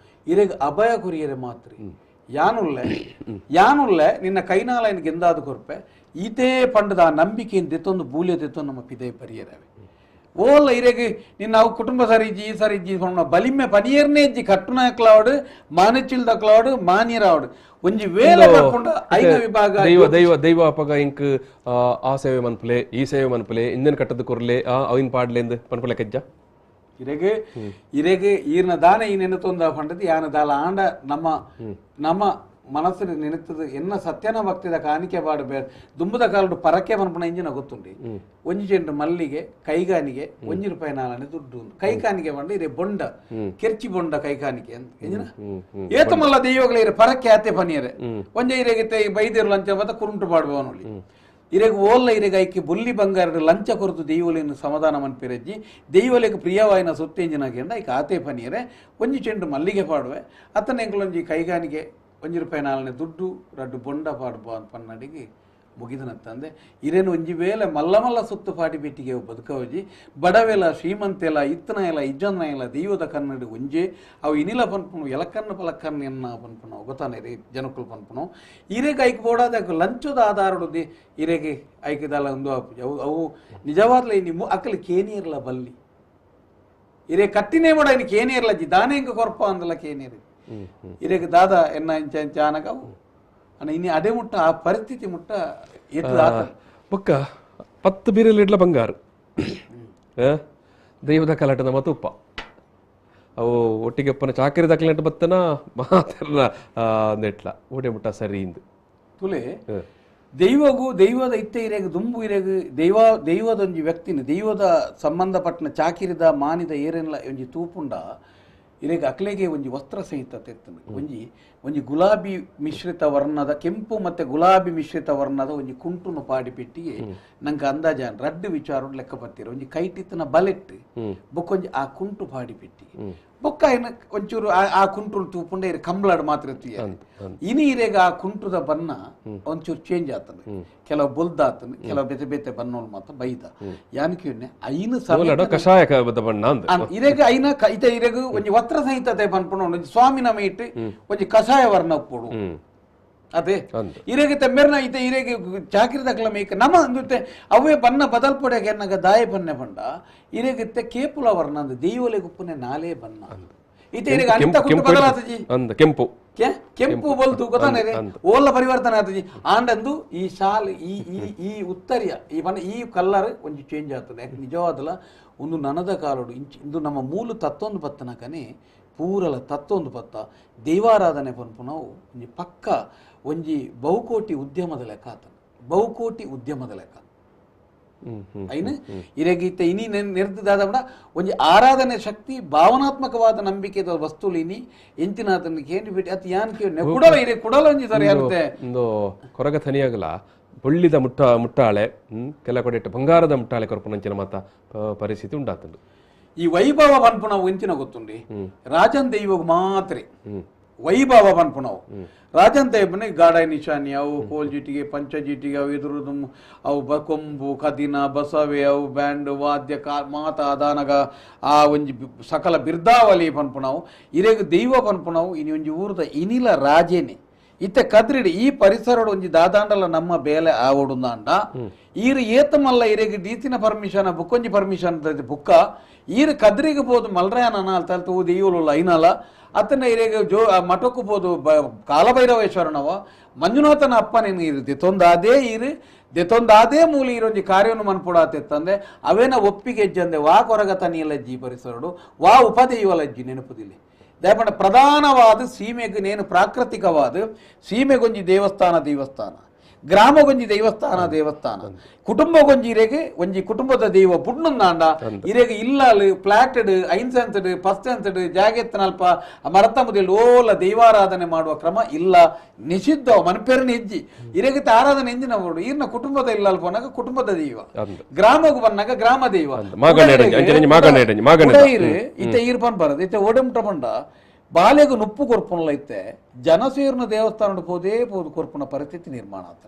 ಇರೆಗ್ ಅಭಯ ಕೊರಿಯರೆ ಮಾತ್ರ ಯಾನುಲ್ಲೆ ಯಾನುಲ್ಲೆ ನಿನ್ನ ಕೈನಾಲಯನ ಗೆಂದಾದ ಕೊರ್ಪೆ ಈತೇ ಪಂಡದ ಆ ನಂಬಿಕೆಯಿಂದ ದೆತ್ತೊಂದು ಬೂಲ್ಯ ದೆತ್ತೊಂದು ನಮ್ಮ ಪಿದೆ ಪರಿಯರವೆ ಓಲ್ಲ ಇರೆಗ್ ನಿನ್ನ ಅವು ಕುಟುಂಬ ಸರಿಜ್ಜಿ ಈ ಸರಿಜ್ಜಿ ಬಲಿಮೆ ಪನಿಯರ್ನೇ ಇಜ್ಜಿ ಕಟ್ಟುನಾಕ್ಲಾವಡು ಮಾನಚಿಲ್ದಕ್ಲಾವಡು ಮಾನ್ಯರಾವಡು ಒಂಜಿ ವೇಲೆ ಬರ್ಪುಂಡ ಐನ ವಿಭಾಗ ದೈವ ದೈವ ದೈವ ಅಪಗ ಇಂಕ್ ಆ ಸೇವೆ ಮನ್ಪುಲೆ ಈ ಸೇವೆ ಮನ್ಪುಲೆ ಇಂದನ್ ಕಟ್ಟದ ಕೊರ್ಲೆ ಆ ಅವಿನ್ ಪಾಡ್ಲೆ ಎಂದು ಪನ್ಪುಲೆ ಕಜ್ಜ ಇರೆಗ್ ಇರೆಗ್ ಈರ್ನ ದಾನ ಈ ನೆನತೊಂದ ಪಂಡದು ಯಾನ ದಾಲ ಆಂಡ ನಮ್ಮ ನಮ್ಮ ಮನಸ್ಸು ನೆನೆತದ ಎನ್ನ ಸತ್ಯನ ಭಕ್ತಿದ ಕಾಣಿಕೆ ಬಾಡು ಬೇಡ ದುಂಬದ ಕಾಲಡು ಪರಕೆ ಮನ್ಪುಣ ಇಂಜಿನ ಗೊತ್ತುಂಡಿ ಒಂಜಿ ಚೆಂಡು ಮಲ್ಲಿಗೆ ಕೈಗಾನಿಗೆ 1 ರೂಪಾಯಿ ನಾಲನೆ ದುಡ್ಡು ಕೈಕಾನಿಗೆ ಬಂಡ ಇರೆ ಬೊಂಡ ಕೆರ್ಚಿ ಬೊಂಡ ಕೈಕಾನಿಗೆ ಅಂತ ಎಂಜಿನ ಏತ ಮಲ್ಲ ದೈವಗಳ ಇರೆ ಪರಕೆ ಆತೆ ಪನಿಯರೆ ಒಂಜೆ ಇರೆಗೆ ಬೈದಿರು ಲಂಚ ಬತ್ತ ಕುರುಂಟು ಪಾಡುವವನಲ್ಲಿ ಇರೆಗ್ ಓಲ್ಲ ಇರೆಗ್ ಐಕೆ ಬುಲ್ಲಿ ಬಂಗಾರ ಲಂಚ ಕೊರತು ದೈವಲೇನು ಸಮಾಧಾನ ಮನ್ಪಿರಜ್ಜಿ ದೈವಲೆಗ್ ಪ್ರಿಯವಾಯಿನ ಸೊತ್ತೆಂಜಿನ ಐಕೆ ಆತೆ ಪನಿಯರೆ ಒಂಜಿ ಚೆಂಡು ಮಲ್ಲಿಗೆ ಪಾಡುವೆ ಅತ್ತನ ಎಂಕಲೊಂಜಿ ಕೈಗಾನಿಗೆ 1 ರೂಪಾಯಿ ನಾಲ್ನೇ ದುಡ್ಡು ರಡ್ಡು ಬೊಂಡ ಪಾಡುವ ಅಂತ ಪನ್ನಡಿಗೆ ಮುಗಿದನತ್ತಂದೆ ಇರೇನು ಒಂಜಿ ವೇಳೆ ಮಲ್ಲ ಮಲ್ಲ ಸುತ್ತು ಪಾಟಿ ಬೆಟ್ಟಿಗೆ ಬದುಕವಜಿ ಬಡವೆಲ ಶ್ರೀಮಂತೆಲ ಇತ್ತನ ಎಲ್ಲ ಇಜ್ಜನ್ನ ಎಲ್ಲ ದೈವದ ಕನ್ನಡಿ ಒಂಜೆ ಅವು ಇನಿಲ ಪನ್ಪುನು ಎಲಕನ್ನು ಪಲಕನ್ನು ಎನ್ನ ಪನ್ಪುನು ಗೊತ್ತಾನೆ ರೇ ಜನಕುಲು ಪನ್ಪುನು ಇರೆಗೆ ಐಕ್ ಬೋಡಾದ ಲಂಚದ ಆಧಾರಡು ಇರೆಗೆ ಐಕದಲ್ಲ ಒಂದು ಅವು ಅವು ನಿಜವಾದ್ಲ ಇನಿ ಅಕ್ಕಲು ಕೇನಿಯರ್ಲ ಬಲ್ಲಿ ಇರೆ ಕಟ್ಟಿನೇ ಮಾಡ ಇನ್ನು ಕೇನಿಯರ್ಲ ಜಿ ದಾನೆ ಇಂಕ ಕೊರ್ಪ ಅಂದಲ ಕೇನಿಯರ್ ಇರೆಗೆ ದಾದ ಎನ್ನ ಇಂಚ ಇಂಚ ಆನಗ ಅವು ಅಣ್ಣ ಇನ್ನು ಅಡೆ ಮುಟ್ಟ ಆ ಪರಿಸ್ಥಿತಿ ಮುಟ್ಟ ಬೊಕ್ಕ 10 ಬೀರಲ್ ಇಡ್ಲ ಬಂಗಾರ ದೈವದ ಕಲಾಟದ ಮತ್ತು ಉಪ್ಪ ಅವು ಒಟ್ಟಿಗೆ ಒಪ್ಪನ ಚಾಕರಿ ದಾಖಲೆ ಬತ್ತನ ಮಾತ್ರ ನೆಟ್ಲ ಓಡೆ ಮುಟ್ಟ ಸರಿ ಇಂದು ತುಲೆ ದೈವಗೂ ದೈವದ ಇತ್ತೆ ಇರೆಗ್ ದುಂಬು ಇರೆಗ್ ದೈವ ದೈವದೊಂಜಿ ವ್ಯಕ್ತಿನ ದೈವದ ಸಂಬಂಧಪಟ್ಟನ ಚಾಕಿರಿದ ಮಾನಿದ ಏರೆನ್ಲ ಒಂಜಿ ತೂಪುಂಡ ಇರೆಗ್ ಅಕ್ಲೆಗೆ ಒಂಜಿ ವಸ್ತ್ರ ಸಹಿತ ತೆತ್ತನ ಒಂಜಿ ಒಂಜಿ ಗುಲಾಬಿ ಮಿಶ್ರಿತ ವರ್ಣದ ಕೆಂಪು ಮತ್ತೆ ಗುಲಾಬಿ ಮಿಶ್ರಿತ ವರ್ಣದ ಒಂಜಿ ಕುಂಟುನು ಪಾಡಿ ಪೆಟ್ಟಿಗೆ ನಂಗೆ ಅಂದಾಜ ರಡ್ಡು ವಿಚಾರ ಲೆಕ್ಕ ಪತ್ತೀರ ಒಂಜಿ ಕೈಟಿತ್ತನ ಬಲೆಟ್ ಬೊಕ್ಕೊಂಜಿ ಆ ಕುಂಟು ಪಾಡಿ ಪೆಟ್ಟಿ ಬೊಕ್ಕ ಏನ ಒಂಚೂರು ಆ ಕುಂಟು ತೂಪುಂಡ ಇರೆ ಕಂಬ್ಲಾಡ್ ಮಾತ್ರ ಇನಿ ಇರೆಗ ಆ ಕುಂಟುದ ಬಣ್ಣ ಒಂಚೂರು ಚೇಂಜ್ ಆತನ ಕೆಲವು ಬೊಲ್ದ ಆತನ ಕೆಲವು ಬೇತೆ ಬೇತೆ ಬಣ್ಣೋಳು ಮಾತ್ರ ಬೈದ ಯಾನಕ್ಕೆ ಐನು ಕಷಾಯ ಬಣ್ಣ ಇರೆಗ ಐನ ಇತ ಇರೆಗ ಒಂಜಿ ವಸ್ತ್ರ ಸಹಿತತೆ ಪನ್ಪುಣ ಒಂಜಿ ಸ್ವಾಮಿನ ಮೇಟ್ ಒಂಜಿ ಕಷಾಯ ವರ್ಣ ಉಪ್ಪುಡು ಅದೇ ಇರೆಗೆ ತೆಮ್ಮೆರ್ನ ಇತ ಇರೆಗೆ ಚಾಕಿರಿ ದಕ್ಲ ಮೇಕ ನಮ್ಮ ಅಂದುತ್ತೆ ಅವೇ ಬಣ್ಣ ಬದಲ್ಪೊಡೆಗೆ ಎನ್ನಗ ದಾಯ ಬನ್ನೆ ಬಣ್ಣ ಇರೆಗಿತ್ತೆ ಕೇಪುಲ ವರ್ಣ ಅಂದ ದೈವಲೆ ಗುಪ್ಪನೆ ನಾಲೇ ಬಣ್ಣ ಇತ ಇರೆಗೆ ಅಂತ ಕುಟ್ಟು ಬದಲಾತಜಿ ಅಂದ ಕೆಂಪು ಕೆಂಪು ಬಲ್ತು ಗೊತ್ತಾನೆ ಓಲ್ಲ ಪರಿವರ್ತನೆ ಆತಜಿ ಆಂಡಂದು ಈ ಶಾಲ್ ಈ ಈ ಈ ಉತ್ತರಿಯ ಈ ಬಣ್ಣ ಈ ಕಲ್ಲರ್ ಒಂಜಿ ಚೇಂಜ್ ಆಗ್ತದೆ ಯಾಕೆ ನಿಜವಾದಲ ಒಂದು ನನದ ಕಾಲೋಡು ಇಂಚ ಇಂದು ನಮ್ಮ ಮೂಲ ತತ್ವೊಂದು ಬತ್ತನಕನೆ ಪೂರಲ ತತ್ವೊಂದು ಪತ್ತ ದೈವಾರಾಧನೆ ಪನ್ಪುನವು ಒಂಜಿ ಪಕ್ಕ ಒಂಜಿ ಬಹುಕೋಟಿ ಉದ್ಯಮದ ಲೆಕ್ಕ ಆತನ ಬಹುಕೋಟಿ ಉದ್ಯಮದ ಲೆಕ್ಕ ಐನು ಇರೆಗೀತೆ ಇನಿ ನೆರ್ದಾದ ಒಂಜಿ ಆರಾಧನೆ ಶಕ್ತಿ ಭಾವನಾತ್ಮಕವಾದ ನಂಬಿಕೆದ ವಸ್ತುలు ಇನಿ ಎಂಚಿನ ಆತನ ಕೇಂದ್ರ ಬಿಟ್ಟು ಅತ್ ಯಾನ್ ಕೇಳಿ ಕುಡಲ ಇರೆ ಕುಡಲ ಒಂಜಿ ಸರಿ ಆಗುತ್ತೆ ಒಂದು ಕೊರಗ ತನಿಯಾಗಲ ಬೊಳ್ಳಿದ ಮುಟ್ಟಾಳೆ ಕೆಲ ಕೊಡೆ ಬಂಗಾರದ ಮುಟ್ಟಾಳೆ ಕೊರಪುನಂಚಿನ ಮಾತ ಪರಿಸ್ಥಿತಿ ಉಂಡಾತಂಡು. ಈ ವೈಭವ ಪನ್ಪುನವು ಎಂಚಿನ ಗೊತ್ತುಂಡಿ ರಾಜನ್ ದೈವಗ್ ಮಾತ್ರ ವೈಭವ ಪನ್ಪುನವು ರಾಜನ್ ದೈವನೆ ಗಾಡಾಯಿ ನಿಶಾನಿ ಅವು ಕೋಲ್ಜಿಟಿಗೆ ಪಂಚಜಿಟಿಗೆ ಅವು ಎದುರುದು ಅವು ಕೊಂಬು ಕದಿನ ಬಸವೆ ಅವು ಬ್ಯಾಂಡ್ ವಾದ್ಯ ಕಾ ಮಾತ ಅದಾನಗ ಆ ಒಂಜಿ ಸಕಲ ಬಿರ್ದಾವಲಿ ಪನ್ಪುನವು ಇರೆಗ್ ದೈವ ಪನ್ಪುನವು ಇನಿ ಒಂಜಿ ಊರುದ ಇನಿಲ ರಾಜೇನೆ ಇತ್ತೆ ಕದ್ರಿಡ್ ಈ ಪರಿಸರಡ್ ಒಂಜಿ ದಾದಾಂಡಲ ನಮ್ಮ ಬೇಲೆ ಆವೊಡುಂದಾಂಡ ಈರು ಏತ ಮಲ್ಲ ಇರೆಗ್ ಡೀಸಿನ ಪರ್ಮಿಷನ್ ಬುಕ್ಕೊಂಜಿ ಪರ್ಮಿಷನ್ ಬುಕ್ಕ ಈರು ಕದ್ರಿಗೆ ಪೋದು ಮಲ್ರಾಯನ ಅಲ್ತ ಊದು ಐನಲ ಅತ್ತನ ಇರೆಗ್ ಜೋ ಮಠಕ್ಕೂ ಪೋದು ಕಾಲಭೈರವೇಶ್ವರನವ ಮಂಜುನಾಥನ ಅಪ್ಪ ನೀನು ಇರು ದೆತೊಂದಾದೇ ಇರು ದೆತೊಂದಾದೇ ಮೂಲಿ ಇರೊಂಜಿ ಕಾರ್ಯವನ್ನು ಮನ್ಪುಡಾತೆತ್ತಂದೆ ಅವೇನ ಒಪ್ಪಿಗೆ ಹೆಜ್ಜಂದೆ ವಾ ಕೊರಗತ ನೀಲಜ್ಜಿ ಪರಿಸರಡು ವಾ ಉಪದೇಯುವಲಜ್ಜಿ ನೆನಪುದಿಲ್ಲ. ದಯಪಂಡ ಪ್ರಧಾನವಾದ ಸೀಮೆಗೆ ನೇನು ಪ್ರಾಕೃತಿಕವಾದ ಸೀಮೆಗೊಂಜಿ ದೇವಸ್ಥಾನ ದೇವಸ್ಥಾನ ಗ್ರಾಮಗೊಂಜಿ ದೇವಸ್ಥಾನ ದೇವಸ್ಥಾನ ಕುಟುಂಬಗೊಂಜಿ ಇರೆಗೆ ಒಂಜಿ ಕುಟುಂಬದ ದೈವ ಬುಡ್ನಂದಾಂಡ ಇರೆಗೆ ಇಲ್ಲಾಲು ಪ್ಲಾಟೆಡ್ 5 ಸೆನ್ಸ್ಡ್ 1 ಸೆನ್ಸ್ಡ್ ಜಾಗೆತ್ತನಲ್ಪ ಮರತ ಮುದಿಲ್ ಓಲ ದೈವಾರಾಧನೆ ಮಾಡುವ ಕ್ರಮ ಇಲ್ಲ, ನಿಷಿದ್ಧ ಮನಪೆರನ ಹೆಜ್ಜಿ ಇರೆಗೆ ಆರಾಧನೆ ಎಂಜಿನ ಮಾಡೋಡು ಈರ್ನ ಕುಟುಂಬದ ಇಲ್ಲಾಲ್ ಪೋನಾಗ ಕುಟುಂಬದ ದೈವ, ಗ್ರಾಮಗೂ ಬಂದಾಗ ಗ್ರಾಮ ದೈವ ಇತ್ತೆ ಈರ್ ಪನ್ ಬರದು ಇತ್ತೆ ಓಡಂಟ ಬಂಡ ಬಾಲೆಗು ನುಪ್ಪು ಕೊರ್ಪುನಲ ಇತ್ತೆ ಜನಸೇರ್ನ ದೇವಸ್ಥಾನ ಪೋದೇ ಪೋದು ಕೊರ್ಪುನ ಪರಿಸ್ಥಿತಿ ನಿರ್ಮಾಣ ಆತ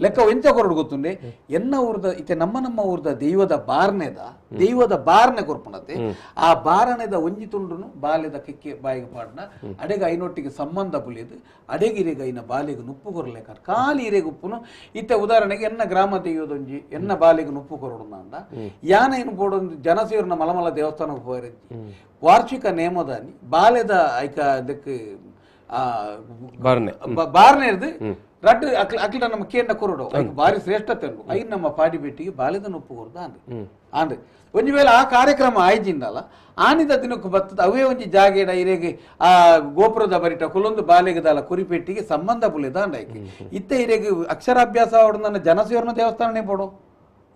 ಲೆಕ್ಕ ಎಂಚ ಕೊರಡು ಗೊತ್ತುಂಡೆ ಎನ್ನ ಊರ್ದ ಇತ್ತೆ ನಮ್ಮ ನಮ್ಮ ಊರ್ದ ದೈವದ ಬಾರ್ನೆದ ದೈವದ ಬಾರ್ನೆ ಕೊರ್ಪುನತೆ ಆ ಬಾರಣೆದ ಒಂಜಿ ತುಂಡುನು ಬಾಲೆದ ಕಿಕ್ಕೆ ಬಾಯಿಗೆ ಪಾಡ್ನ ಅಡೆಗ ಐನೊಟ್ಟಿಗೆ ಸಂಬಂಧ ಪುಲಿಯದು ಅಡೆಗಿರೆಗ ಐನ ಬಾಲೆಗೆ ನುಪ್ಪು ಕೊರಲೇಕ ಖಾಲಿ ಇರೆಗೆ ಉಪ್ಪುನು ಇತ್ತೆ ಉದಾಹರಣೆಗೆ ಎನ್ನ ಗ್ರಾಮ ದೈವದೊಂಜಿ ಎನ್ನ ಬಾಲೆಗೆ ನುಪ್ಪು ಕೊರಡು ಯಾನ ಏನು ಪೋಡೊಂದು ಜನಸೇರ್ನ ಮಲಮಲ ದೇವಸ್ಥಾನಕ್ಕೆ ಹೋಗಿರಜ್ಜಿ ವಾರ್ಷಿಕ ನೇಮದಾನಿ ಬಾಲೆದ ಐಕ ಅದಕ್ಕೆ ಬಾರ್ನೆ ಇರ್ದು ರಡ್ಡು ಅಕ್ಲ ಅಕ್ಲ ನಮ್ಮ ಕೇಂದ್ರ ಕೊರಡು ಐಕ್ ಬಾರಿ ಶ್ರೇಷ್ಠತೆ ಉಂಟು ಐನ್ ನಮ್ಮ ಪಾಡಿ ಬೆಟ್ಟಿಗೆ ಬಾಲೆದ ನುಪ್ಪು ಕೊರದು ಆಂಡ್ರಿ ಆಂಡ್ರಿ ಒಂಜಿ ವೇಳೆ ಆ ಕಾರ್ಯಕ್ರಮ ಆಯ್ಜಿಂದಲ್ಲ ಆನಿದ ದಿನಕ್ಕೂ ಬರ್ತದ ಅವೇ ಒಂಜಿ ಜಾಗೇಡ ಇರೆಗೆ ಆ ಗೋಪುರದ ಬರಿಟ ಕುಲೊಂದು ಬಾಲೆಗದಲ್ಲ ಕುರಿಪೆಟ್ಟಿಗೆ ಸಂಬಂಧ ಪುಲಿದ ಅಂಡ ಐಕೆ ಇತ್ತೆ ಇರೆಗೆ ಅಕ್ಷರಾಭ್ಯಾಸ ಅವಡು ನನ್ನ ಜನಸೇರ್ನ ದೇವಸ್ಥಾನನೇ ಪೋಡು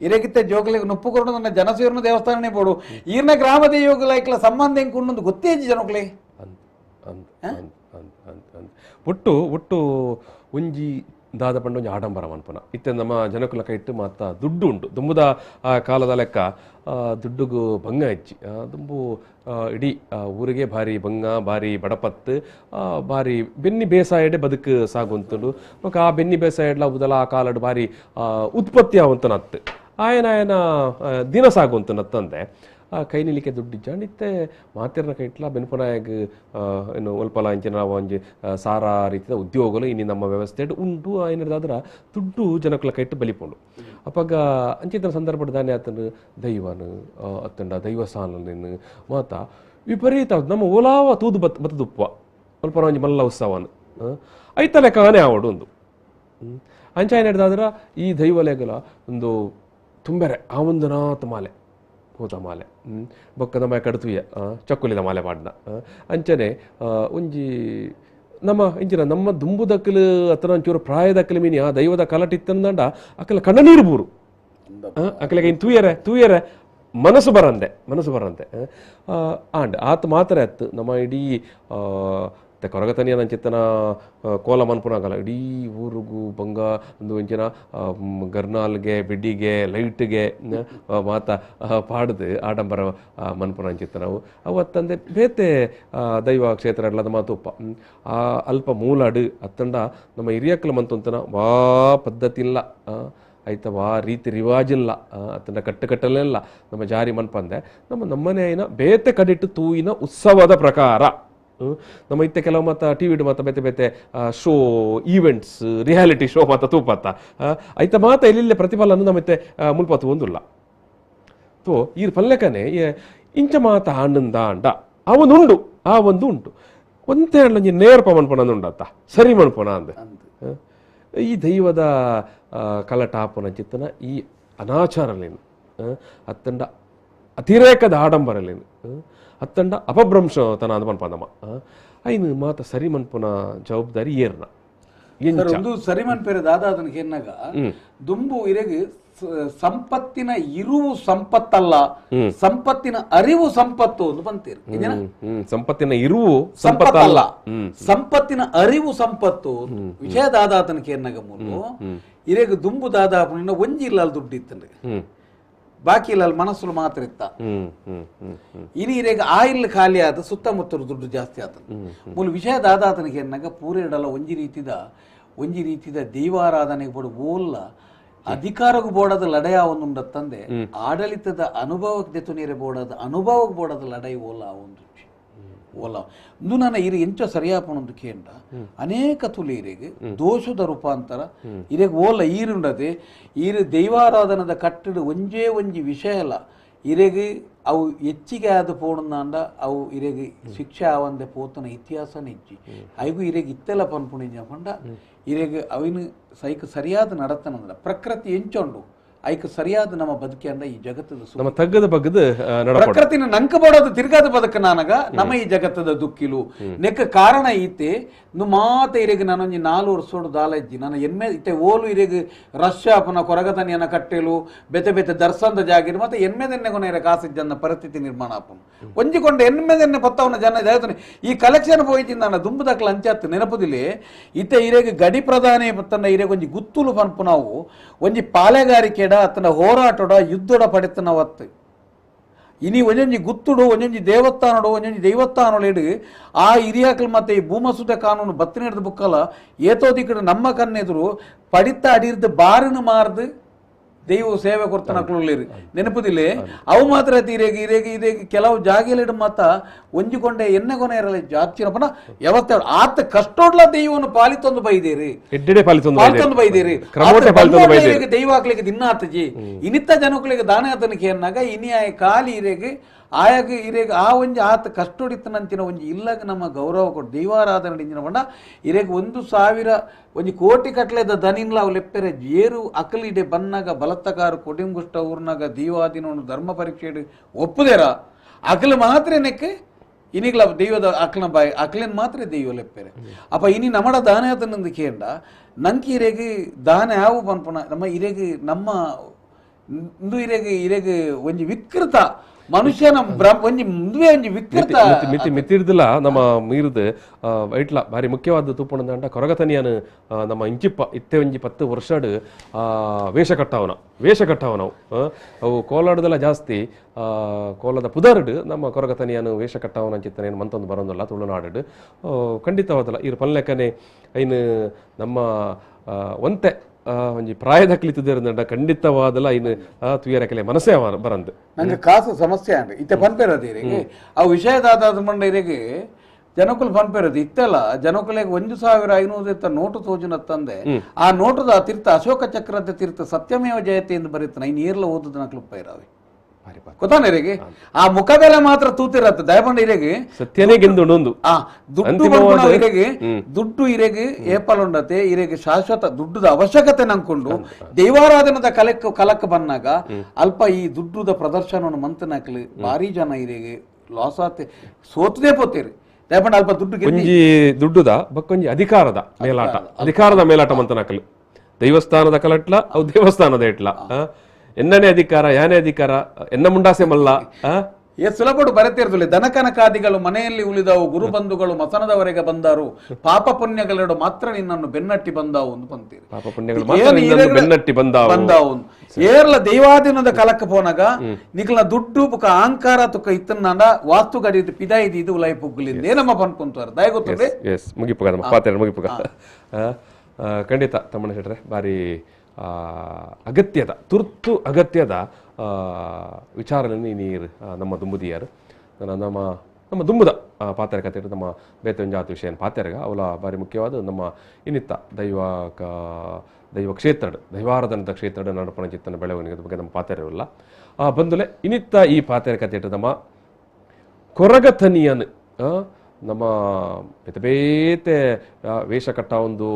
ಇರೆಗಿತ್ತೆ ಜೋಗಲಿಗೆ ನುಪ್ಪು ಕೊರಡು ನನ್ನ ಜನಸೇರ್ನ ದೇವಸ್ಥಾನನೇ ಪೋಡು ಈರ್ನ ಗ್ರಾಮದ ಯೋಗಲೈಕ್ಲ ಸಂಬಂಧ ಹೆಂಗ್ ಕೊಂಡು ಗೊತ್ತೇ ಜನಕ್ಲೆ ಒಟ್ಟು ಒಟ್ಟು ಒಂಜಿ ದಾದ ಪಂಡ ಒಂಜಿ ಆಡಂಬರ ಮನ್ಪುನ ಇತ್ತೆ ನಮ್ಮ ಜನಕುಲ ಕೈಟ್ಟು ಮಾತ ದುಡ್ಡು ಉಂಟು ದುಂಬುದ ಕಾಲದ ಲೆಕ್ಕ ದುಡ್ಡುಗು ಭಂಗ ಹೆಚ್ಚಿ ದುಂಬು ಇಡೀ ಊರಿಗೆ ಭಾರಿ ಭಂಗ ಭಾರಿ ಬಡಪತ್ತು ಭಾರಿ ಬೆನ್ನಿ ಬೇಸಾಯಡೆ ಬದುಕು ಸಾಗುಂತುಂಡು ಬೊಕ ಆ ಬೆನ್ನಿ ಬೇಸಾಯಡ್ಲ ಉದಲ ಆ ಕಾಲಡ್ ಭಾರಿ ಉತ್ಪತ್ತಿ ಆವಂತನತ್ತು ಆಯನ ಆಯನ ದಿನ ಸಾಗುವಂತನತ್ತಂದೆ ಕೈ ನಿಲಿಕೆ ದುಡ್ಡಿಜ್ಜ ಇತ್ತೆ ಮಾತಿರ್ನ ಕೈಟ್ಲ ಬೆನ್ಪುನಾಯಗ್ ಏನು ಒಲ್ಪಲ ಇಂಚಿನ ಒಂಜಿ ಸಾರಾ ರೀತಿಯ ಉದ್ಯೋಗಗಳು ಇನ್ನು ನಮ್ಮ ವ್ಯವಸ್ಥೆ ಉಂಟು ಏನಿದಾದ್ರ ದುಡ್ಡು ಜನಕುಲ ಕೈಟ್ಟು ಬಲಿಪೋಂಡು ಅಪಗ ಅಂಚಿತನ ಸಂದರ್ಭದ ದಾನೆ ಆತನು ದೈವನು ಅತ್ತಂಡ ದೈವಸ್ಥಾನಲೇನು ಮಾತ ವಿಪರೀತ ನಮ್ಮ ಓಲಾವ ತೂದು ಬತ್ ಬತ್ತದುಪ್ಪ ಒಲ್ಪ ಒಂಜಿ ಮಲ್ಲ ಉತ್ಸವನು ಐತ ಲೆಕ್ಕನೇ ಆವಡು ಒಂದು ಅಂಚ ಏನಿಡ್ದಾದ್ರ ಈ ದೈವಲೆಗಲ ಒಂದು ತುಂಬೆರೆ ಆ ಒಂದು ನಾತ್ ಮಾಲೆ ಹೋತ ಮಾಲೆ ಬೊಕ್ಕ ನಮ್ಮ ಕಡ್ತುಯ್ಯ ಚಕ್ಕುಲಿದ ಮಾಲೆ ಪಾಡ್ನ ಅಂಚನೆ ಒಂಜಿ ನಮ್ಮ ಇಂಚಿನ ನಮ್ಮ ದುಂಬುದಕ್ಕಲು ಅತ್ತನ ಒಂಚೂರು ಪ್ರಾಯದಕ್ಕಲು ಮೀನಿ ಆ ದೈವದ ಕಲಟಿತ್ತಂದಂಡ ಅಕಲ ಕಣ್ಣನೀರು ಬೂರು ಅಕಲಿಗೆ ಇನ್ನು ತೂಯರೆ ತೂಯರೆ ಮನಸ್ಸು ಬರಂದೆ ಮನಸ್ಸು ಬರಂತೆ ಆಂಡ್ ಆತ ಮಾತ್ರ ಅತ್ತು ನಮ್ಮ ಇಡೀ ಕೊರಗತನಿಯ ನನ್ನ ಚಿತ್ತನ ಕೋಲ ಮನ್ಪುನಾಗಲ್ಲ ಇಡೀ ಊರಿಗೂ ಬಂಗ ಒಂದು ಒಂಚಿನ ಗರ್ನಾಲ್ಗೆ ಬಿಡ್ಡಿಗೆ ಲೈಟ್ಗೆ ಮಾತ ಪಾಡ್ದು ಆಡಂಬರ ಮನ್ಪುನ ಚಿತ್ತನವು ಅವತ್ತಂದೆ ಬೇತೆ ದೈವ ಕ್ಷೇತ್ರ ಅಡ್ಲದ ಮಾತುಪ್ಪ ಆ ಅಲ್ಪ ಮೂಲಾಡು ಅತ್ತಂಡ ನಮ್ಮ ಹಿರಿಯಕ್ಲ ಮಂತುಂತನ ವಾ ಪದ್ಧತಿ ಇಲ್ಲ ಆಯ್ತಾ ವಾ ರೀತಿ ರಿವಾಜಿಲ್ಲ ಅತ್ತಂಡ ಕಟ್ಟುಕಟ್ಟಲೆಲ್ಲ ನಮ್ಮ ಜಾರಿ ಮನ್ಪಂದೆ ನಮ್ಮ ನಮ್ಮನೆ ಐನ ಬೇತೆ ಕಡಿಟ್ಟು ತೂಯಿನ ಉತ್ಸವದ ಪ್ರಕಾರ ನಮ್ಮ ಇತ್ತೆ ಕೆಲವು ಮತ್ತ ಟಿ ವಿಡ್ ಮಾತ ಬೇತೆ ಬೇತೆ show events reality show ಮಾತ ತೂಪತ್ತ ಐತ ಮಾತ ಎಲ್ಲೆಲ್ಲ ಪ್ರತಿಫಲನ ನಮ್ಮತ್ತೆ ಮುಲ್ಪತ್ತು ಒಂದುಲ್ಲ ತೋ ಈ ಪಲ್ಲೆಕನೆ ಇಂಚ ಮಾತ ಆನಂದ ಅಂಡ ಆ ಒಂದು ಉಂಡು ಆ ಒಂದು ಉಂಟು ಒಂತೆ ಒಂಜಿ ನೇರ್ಪ ಮನ್ಪುನ ಉಂಡತ್ತ ಸರಿ ಮನ್ಪುನ ಅಂದ ಈ ದೈವದ ಕಲಟಾಪನ ಚಿತ್ತನ ಈ ಅನಾಚಾರಲೇನು ಅತ್ತಂಡ ಅತಿರೇಕದ ಆಡಂಬರಲೇನು ಅತ್ತಂಡ ಅಪಭ್ರಂಶ ತನ ಅಂದ ಮನ್ಪಂದಮ್ಮ ಐನು ಮಾತ ಸರಿ ಮನ್ಪುನ ಜವಾಬ್ದಾರಿ ಏರ್ನ ಒಂದು ಸರಿ ಮನ್ಪೇರೆ ದಾದಾ ಅದನ್ನ ಏನಾಗ ದುಂಬು ಇರೆಗೆ ಸಂಪತ್ತಿನ ಇರುವು ಸಂಪತ್ತಲ್ಲ, ಸಂಪತ್ತಿನ ಅರಿವು ಸಂಪತ್ತು ಅಂತ ಬಂತೀರಿ. ಸಂಪತ್ತಿನ ಇರುವು ಸಂಪತ್ತಲ್ಲ, ಸಂಪತ್ತಿನ ಅರಿವು ಸಂಪತ್ತು. ವಿಷಯ ದಾದಾತನ ಕೇರ್ನಾಗ ಮೂಲು ಇರೆಗ್ ದುಂಬು ದಾದಾ ಒಂಜಿ ಇಲ್ಲ ದುಡ್ಡು ಇತ್ತಂದ್ರೆ ಬಾಕಿ ಇಲ್ಲ ಮನಸ್ಸು ಮಾತ್ರ ಇತ್ತ. ಇನಿ ಇರೆಗ್ ಆ ಇಲ್ಲ ಖಾಲಿ ಆದ ಸುತ್ತಮುತ್ತ ದುಡ್ಡು ಜಾಸ್ತಿ ಆತ. ಮೂಲ ವಿಷಯ ದಾದಾತನಿಗೆ ಏನಾಗ ಪೂರೇಡಲ್ಲ ಒಂಜಿ ರೀತಿದ ದೈವಾರಾಧನೆಗೆ ಬೋಡು ಓಲ್ಲ ಅಧಿಕಾರಕ್ಕೂ ಬೋಡದ ಲಡಯ ಒಂದುಂಡತ್ತಂದೆ ಆಡಳಿತದ ಅನುಭವಕ್ಕೆ ದೆತು ನೀರೆ ಬೋಡದ ಅನುಭವಕ್ಕೆ ಬೋಡದ ಲಡೈ ಓಲ್ಲ ಒಂದು ಓಲ ಇಂದು ನಾನು ಇರು ಎಂಚ ಸರಿಯಾಪಣೊಂದು ಕೇಂದ್ರ ಅನೇಕ ತುಲಿ ಇರೆಗ್ ದೋಷದ ರೂಪಾಂತರ ಇರೆಗ್ ಓಲ ಈರುಂಡದೆ ಈರು ದೈವಾರಾಧನದ ಕಟ್ಟಡ ಒಂಜೇ ಒಂಜಿ ವಿಷಯ ಅಲ್ಲ ಇರೆಗ್ ಅವು ಹೆಚ್ಚಿಗೆ ಆದ ಪೋಣಂದಾಂಡ ಅವು ಇರೆಗ್ ಶಿಕ್ಷೆ ಆವಂದೆ ಪೋತನ ಇತಿಹಾಸನ ಹೆಚ್ಚಿ ಐಗು ಇರೆಗ್ ಇತ್ತೆಲ್ಲ ಪನ್ಪುಣಿಂಜ ಪಂಡ ಇರೆಗ್ ಅವಿನ ಸೈಕ್ ಸರಿಯಾದ ನಡತನಂದ್ರ ಪ್ರಕೃತಿ ಎಂಚೊಂಡು ಐಕ್ ಸರಿಯಾದ ನಮ್ಮ ಬದುಕೆ ಅಂದ ಈ ಜಗತ್ತದ ನಮ್ಮ ತಗ್ಗದ ಬಗ್ಗದ ಪ್ರಕೃತಿನ ನಂಕ ಬಡೋದು ತಿರ್ಗಾದ ಬದುಕ ನಾನಗ ನಮ್ಮ ಈ ಜಗತ್ತದ ದುಕ್ಕಿಲು ನೆಕ್ಕ ಕಾರಣ ಈತೆ ಮಾತ ಇರೆಗ್ ನಾನೊಂಜಿ 4 ವರ್ಷೋಡು ದಾಲಜ್ಜಿ ನಾನು ಎನ್ಮೆ ಇತ್ತೆ ಓಲು ಇರೆಗ್ ರಷ್ಯಾ ಪುನ ಕೊರಗತನಿಯನ ಕಟ್ಟೆಲು ಬೆತೆ ಬೆತೆ ದರ್ಶನದ ಜಾಗಿರು ಮತ್ತೆ ಎನ್ಮೆದೆನ್ನೆ ಕೊನೆಯ ಕಾಸಿಜ್ಜನ್ನ ಪರಿಸ್ಥಿತಿ ನಿರ್ಮಾಣ ಆಪುನು ಒಂಜಿಕೊಂಡ ಎನ್ಮೆದೆನ್ನೆ ಪತ್ತವನ ಜನ ಜಾಯ್ತಾನೆ ಈ ಕಲೆಕ್ಷನ್ ಪೋಯ್ತಿಂದ ನನ್ನ ದುಂಬುದಕ್ಲ ಅಂಚಾತ್ ನೆನಪುದಿಲೆ ಇತ್ತೆ ಇರೆಗ್ ಗಡಿ ಪ್ರಧಾನಿ ಪತ್ತನ ಇರೆಗ್ ಒಂಜಿ ಗುತ್ತುಲು ಪನ್ಪು ನಾವು ಒಂಜಿ ಪಾಳೆಗಾರಿಕೆಡ ಅತನ ಹೋರಾಟೋಡ ಯುದ್ಧೋಡ ಪಡೆತನ ಒತ್ತು ಇನಿ ಒಂಜೊಂಜಿ ಗುತ್ತುಡು ಒಂಜೊಂಜಿ ದೇವಸ್ಥಾನಡು ಒಂಜೊಂಜಿ ದೈವಸ್ಥಾನೊಳೆಡು ಆ ಹಿರಿಯಾಕಲ್ ಮತ್ತೆ ಈ ಭೂಮಸುತ ಕಾನೂನು ಬತ್ತಿನ ಬುಕ್ಕಲ ಏತೋ ದಿಕ್ಕಡು ನಮ್ಮ ಕಣ್ಣೆದುರು ಪಡಿತ ಅಡಿರ್ದು ಬಾರಿನ ಮಾರ್ದು ದೈವ ಸೇವೆ ಕೊಡ್ತಾನಕ್ಲುಳ್ಳೇರು ನೆನಪುದಿಲ್ಲ ಅವು ಮಾತ್ರ ಇರೇಗ ಇರೇಗ ಇರೇಗ ಕೆಲವು ಜಾಗೆಲಿಡು ಮಾತ ಒಂಜಿಕೊಂಡೆ ಎಣ್ಣೆ ಕೊನೆ ಇರಲ್ಲ ಜಾತಿನ ಪನ ಯಾವತ್ತ ಆತ ಕಷ್ಟೋಡ್ಲ ದೈವವನ್ನು ಪಾಲಿತೊಂದು ಬೈದೇರಿ ಎಡ್ಡೆಡೆ ಪಾಲಿತೊಂದು ಬೈದೇರಿ ದೈವ ಹಾಕ್ಲಿಕ್ಕೆ ದಿನ ಆತಜಿ ಇನಿತ್ತ ಜನಕ್ಕಳಿಗೆ ದಾನ ಆತನಕ್ಕೆ ಏನಾಗ ಇನಿ ಆಯ ಕಾಲಿ ಇರೇಗ ಆಯಾಗ ಇರೇಗ ಆ ಒಂಜಿ ಆತ ಕಷ್ಟೋಡಿತ್ತನಂತಿನ ಒಂಜಿ ಇಲ್ಲಾಗ ನಮ್ಮ ಗೌರವ ಕೊಟ್ಟು ದೈವಾರಾಧನೆ ಇಂಜಿನ ಪಂಡ ಇರೇಗ 1,000 ಒಂಜಿ ಕೋಟಿ ಕಟ್ಲೆದ ದನಿನ್ಲ ಅವು ಲೆಪ್ಪೆರೆ ಏರು ಅಕಲಿಡೆ ಬನ್ನಾಗ ಬಲತ್ತಕಾರು ಕೊಡಿಂಗುಷ್ಟ ಊರ್ನಾಗ ದೈವಾದಿನ ಧರ್ಮ ಪರೀಕ್ಷೆ ಒಪ್ಪುದೇರ ಅಕಲು ಮಾತ್ರ ನೆಕ್ಕೆ ಇನಿಗ್ಲ ದೈವದ ಅಕ್ಲನ ಬಾಯಿ ಅಕ್ಲಿನ ಮಾತ್ರ ದೈವ ಲೆಪ್ಪೆರೆ ಅಪ್ಪ ಇನಿ ನಮ್ಮಡ ದಾನೆ ಆತನಂದು ಕೇಂಡ ನಂಗೆ ಇರೇಗ ದಾನೆ ಯಾವು ಪನ್ಪುನ ನಮ್ಮ ಇರೇಗ ನಮ್ಮ ಇಂದು ಇರೇಗ ಇರೇಗ ಒಂಜಿ ವಿಕೃತ ಮನುಷ್ಯನ ಒಂಜಿ ಮುಂದುವೆ ಒಂಜಿ ವಿಕೃತ ಮಿತಿ ಮಿತಿರ್ದಿಲ್ಲ ನಮ್ಮ ಮೀರಿದು ಐಟ್ಲ ಭಾರಿ ಮುಖ್ಯವಾದ ತೂಪುಣದಂಡ ಕೊರಗತನಿಯನು ನಮ್ಮ ಇಂಚಿಪ್ಪ ಇತ್ತೆ ಒಂಜಿ 10 ವರ್ಷಡ್ ವೇಷ ಕಟ್ಟವನ ವೇಷ ಕಟ್ಟವನವು ಅವು ಕೋಲಾಡದೆಲ್ಲ ಜಾಸ್ತಿ ಕೋಲದ ಪುದರ್ಡ್ ನಮ್ಮ ಕೊರಗತನಿಯನು ವೇಷ ಕಟ್ಟವನ ಅಂಚಿತ್ತನೇನು ಮಂತೊಂದು ಬರೋದಿಲ್ಲ ತುಳುನಾಡು ಖಂಡಿತವಾದಲ್ಲ ಇರು ಪಲ್ಲೆಕ್ಕನೆ ಐನು ನಮ್ಮ ಒಂತೆ ಒಂಜಿ ಪ್ರಾಯದ ಕಲಿತದಿರಂದ ಖಂಡಿತವಾದಲ್ಲ ಇನ್ನು ತುಯರಕಲೆ ಮನಸ್ಸೇ ಬರಂದು ನಂಗೆ ಕಾಸು ಸಮಸ್ಯೆ ಅಂಡ್ ಇತ್ತೆ ಪನ್ಪೇರದು ಆ ವಿಷಯದಾದ ಮಂಡ ಇರೆಗೆ ಜನಕುಲು ಪನ್ಪೇರದು ಇತ್ತೆಲ್ಲ ಜನಕುಲೆಗೆ 1,500 ನೋಟು ತೋಜುನತ್ತಂದೆ ಆ ನೋಟದ ತೀರ್ಥ ಅಶೋಕ ಚಕ್ರದ ತೀರ್ಥ ಸತ್ಯಮೇವ ಜಯತೆ ಎಂದು ಬರೀತಾನೆ ಇನ್ನು ಏರ್ಲ ಓದುದ ನಕ್ಲುಪ್ಪ ಇರಾವೆ ಗೊತ್ತಾನೆ ಇರೆಗೆ ಆ ಮುಖಬೆಲೆ ಮಾತ್ರ ತೂತಿರತ್ತ ದಯಪಂಡ ಇರೆಗೆ ಸತ್ಯನೇ ಗೆಂದು ಆ ದುಡ್ಡು ಬಂದು ಇರೆಗೆ ದುಡ್ಡು ಇರೆಗೆ ಏಪಲ್ ಉಂಡತೆ ಇರೆಗೆ ಶಾಶ್ವತ ದುಡ್ಡುದ ಅವಶ್ಯಕತೆ ನಂಕೊಂಡು ದೈವಾರಾಧನದ ಕಲಕ್ಕ ಕಲಕ್ಕ ಬಂದಾಗ ಅಲ್ಪ ಈ ದುಡ್ಡುದ ಪ್ರದರ್ಶನವನ್ನು ಮಂತನಾಕ್ಲಿ ಭಾರಿ ಜನ ಇರೆಗೆ ಲಾಸ್ ಆತೆ ಸೋತದೇ ಪೋತೇರಿ ದಯಪಂಡ ಅಲ್ಪ ದುಡ್ಡು ಒಂಜಿ ದುಡ್ಡುದ ಬಕ್ಕೊಂಜಿ ಅಧಿಕಾರದ ಮೇಲಾಟ ಅಧಿಕಾರದ ಮೇಲಾಟ ಮಂತನಾಕಲು ದೈವಸ್ಥಾನದ ಕಲಟ್ಲ ಅವು ದೇವಸ್ಥಾನದ ಇಟ್ಲ ಎನ್ನನೇ ಅಧಿಕಾರ ಯಾನೇ ಅಧಿಕಾರ ಎನ್ನ ಮುಂಡಾಸೆ ಮಲ್ಲ ಎ ಸುಲಭಡು ಬರೆತಿರ್ದುಲೆ ದನಕನಕಾದಿಗಳು ಮನೆಯಲ್ಲಿ ಉಳಿದವು ಗುರುಬಂಧುಗಳು ಮಸನದವರೆಗೆ ಬಂದರು ಪಾಪ ಪುಣ್ಯಗಳೆರಡು ಮಾತ್ರ ನಿನ್ನನ್ನು ಬೆನ್ನಟ್ಟಿ ಬಂದಾವು ಅಂತ ಬಂತೀರಿ ಪಾಪ ಪುಣ್ಯಗಳು ಮಾತ್ರ ನಿನ್ನನ್ನು ಬೆನ್ನಟ್ಟಿ ಬಂದಾವು ಬಂದಾವು ಏರ್ಲ ದೈವಾಧೀನದ ಕಲಕ್ಕ ಪೋನಾಗ ನಿಕ್ಲ ದುಡ್ಡು ಬುಕ ಅಹಂಕಾರ ತುಕ್ಕ ಇತ್ತನ್ನಾಂಡ ವಾಸ್ತು ಗಡಿ ಪಿದಾ ಇದು ಇದು ಉಲೈ ಪುಗ್ಗುಲಿಂದ ನಮ್ಮ ಪನ್ಕೊಂತಾರೆ ದಯ ಗೊತ್ತದೆ ಎಸ್ ಮುಗಿಪುಗ ನಮ್ಮ ಪಾತ್ರ ಮುಗಿಪುಗ ಖಂಡಿತ ತಮ್ಮಣ್ಣ ಶೆಟ್ರೆ ಬಾರಿ ಅಗತ್ಯದ ತುರ್ತು ಅಗತ್ಯದ ವಿಚಾರಗಳನ್ನು ನೀರು ನಮ್ಮ ದುಂಬುದಿಯಾರು ನಮ್ಮ ನಮ್ಮ ದುಂಬುದ ಪಾತ್ರ ಕತೆ ನಮ್ಮ ಬೇತೊಂಜಾತ ವಿಷಯ ಪಾತ್ರೆಗ ಅವಲ ಭಾರಿ ಮುಖ್ಯವಾದ ನಮ್ಮ ಇನ್ನಿತ್ತ ದೈವ ದೈವ ಕ್ಷೇತ್ರಡ್ ದೈವಾರಾಧನದ ಕ್ಷೇತ್ರಡ್ ನಡಪಣ ಚಿತ್ತನ ಬೆಳವಣಿಗೆ ಬಗ್ಗೆ ನಮ್ಮ ಪಾತ್ರೆವಿಲ್ಲ ಬಂದುಲೆ ಇನ್ನಿತ್ತ ಈ ಪಾತ್ರೆ ಕತೆ ನಮ್ಮ ಕೊರಗತನಿಯನ್ ನಮ್ಮ ಬೇತೆ ಬೇತೆ ವೇಷ ಕಟ್ಟ ಒಂದು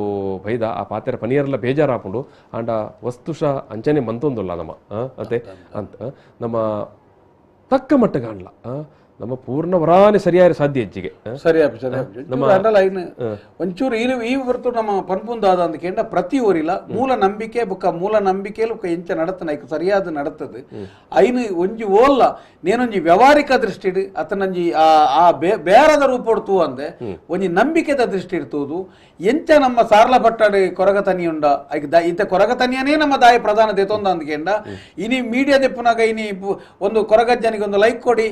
ಬೈದ ಆ ಪಾತ್ರೆ ಪನಿಯರೆಲ್ಲ ಬೇಜಾರಾಪುಂಡು ಆಂಡ ವಸ್ತುಶ ಅಂಚನೆ ಮಂತೊಂದುಲ್ಲ ನಮ್ಮ ಅದೇ ಅಂತ ನಮ್ಮ ತಕ್ಕ ಮಟ್ಟಗಾಣ್ಲ ನಮ್ಮ ಪೂರ್ಣ ವರಾನೆ ಸರಿಯಾದ ಸಾಧ್ಯ ಹೆಚ್ಚಿಗೆ ಸರಿ ನಮ್ಮ ಒಂಚೂರು ಈ ಹೊರತು ನಮ್ಮ ಪನ್ಪುಂದಾದ ಅಂತ ಕೇಂದ್ರ ಪ್ರತಿ ಊರಿಲ್ಲ ಮೂಲ ನಂಬಿಕೆ ಬುಕ್ಕ ಮೂಲ ನಂಬಿಕೆಲು ಬುಕ್ಕ ಎಂಚ ನಡತನ ಐಕ್ ಸರಿಯಾದ ನಡತದು ಐನು ಒಂಜಿ ಓಲ್ಲ ನೇನೊಂಜಿ ವ್ಯವಹಾರಿಕ ದೃಷ್ಟಿಡ್ ಅತನಂಜಿ ಆ ಆ ಬೇರದ ರೂಪೊಡ್ತು ಅಂದೆ ಒಂಜಿ ನಂಬಿಕೆದ ದೃಷ್ಟಿ ಇರ್ತುದು ಎಂಚ ನಮ್ಮ ಸಾರ್ಲ ಪಟ್ಟಾಡಿ ಕೊರಗತನಿಯುಂಡ ಐಕ್ ಇತ್ತ ಕೊರಗತನಿಯನೇ ನಮ್ಮ ದಾಯ ಪ್ರಧಾನ ದೇತೊಂದ ಅಂದ್ಕೇಂಡ ಇನಿ ಮೀಡಿಯಾ ದೆಪ್ಪುನಾಗ ಇನಿ ಒಂದು ಕೊರಗಜ್ಜನಿಗೆ ಒಂದು ಲೈಕ್ ಕೊಡಿ,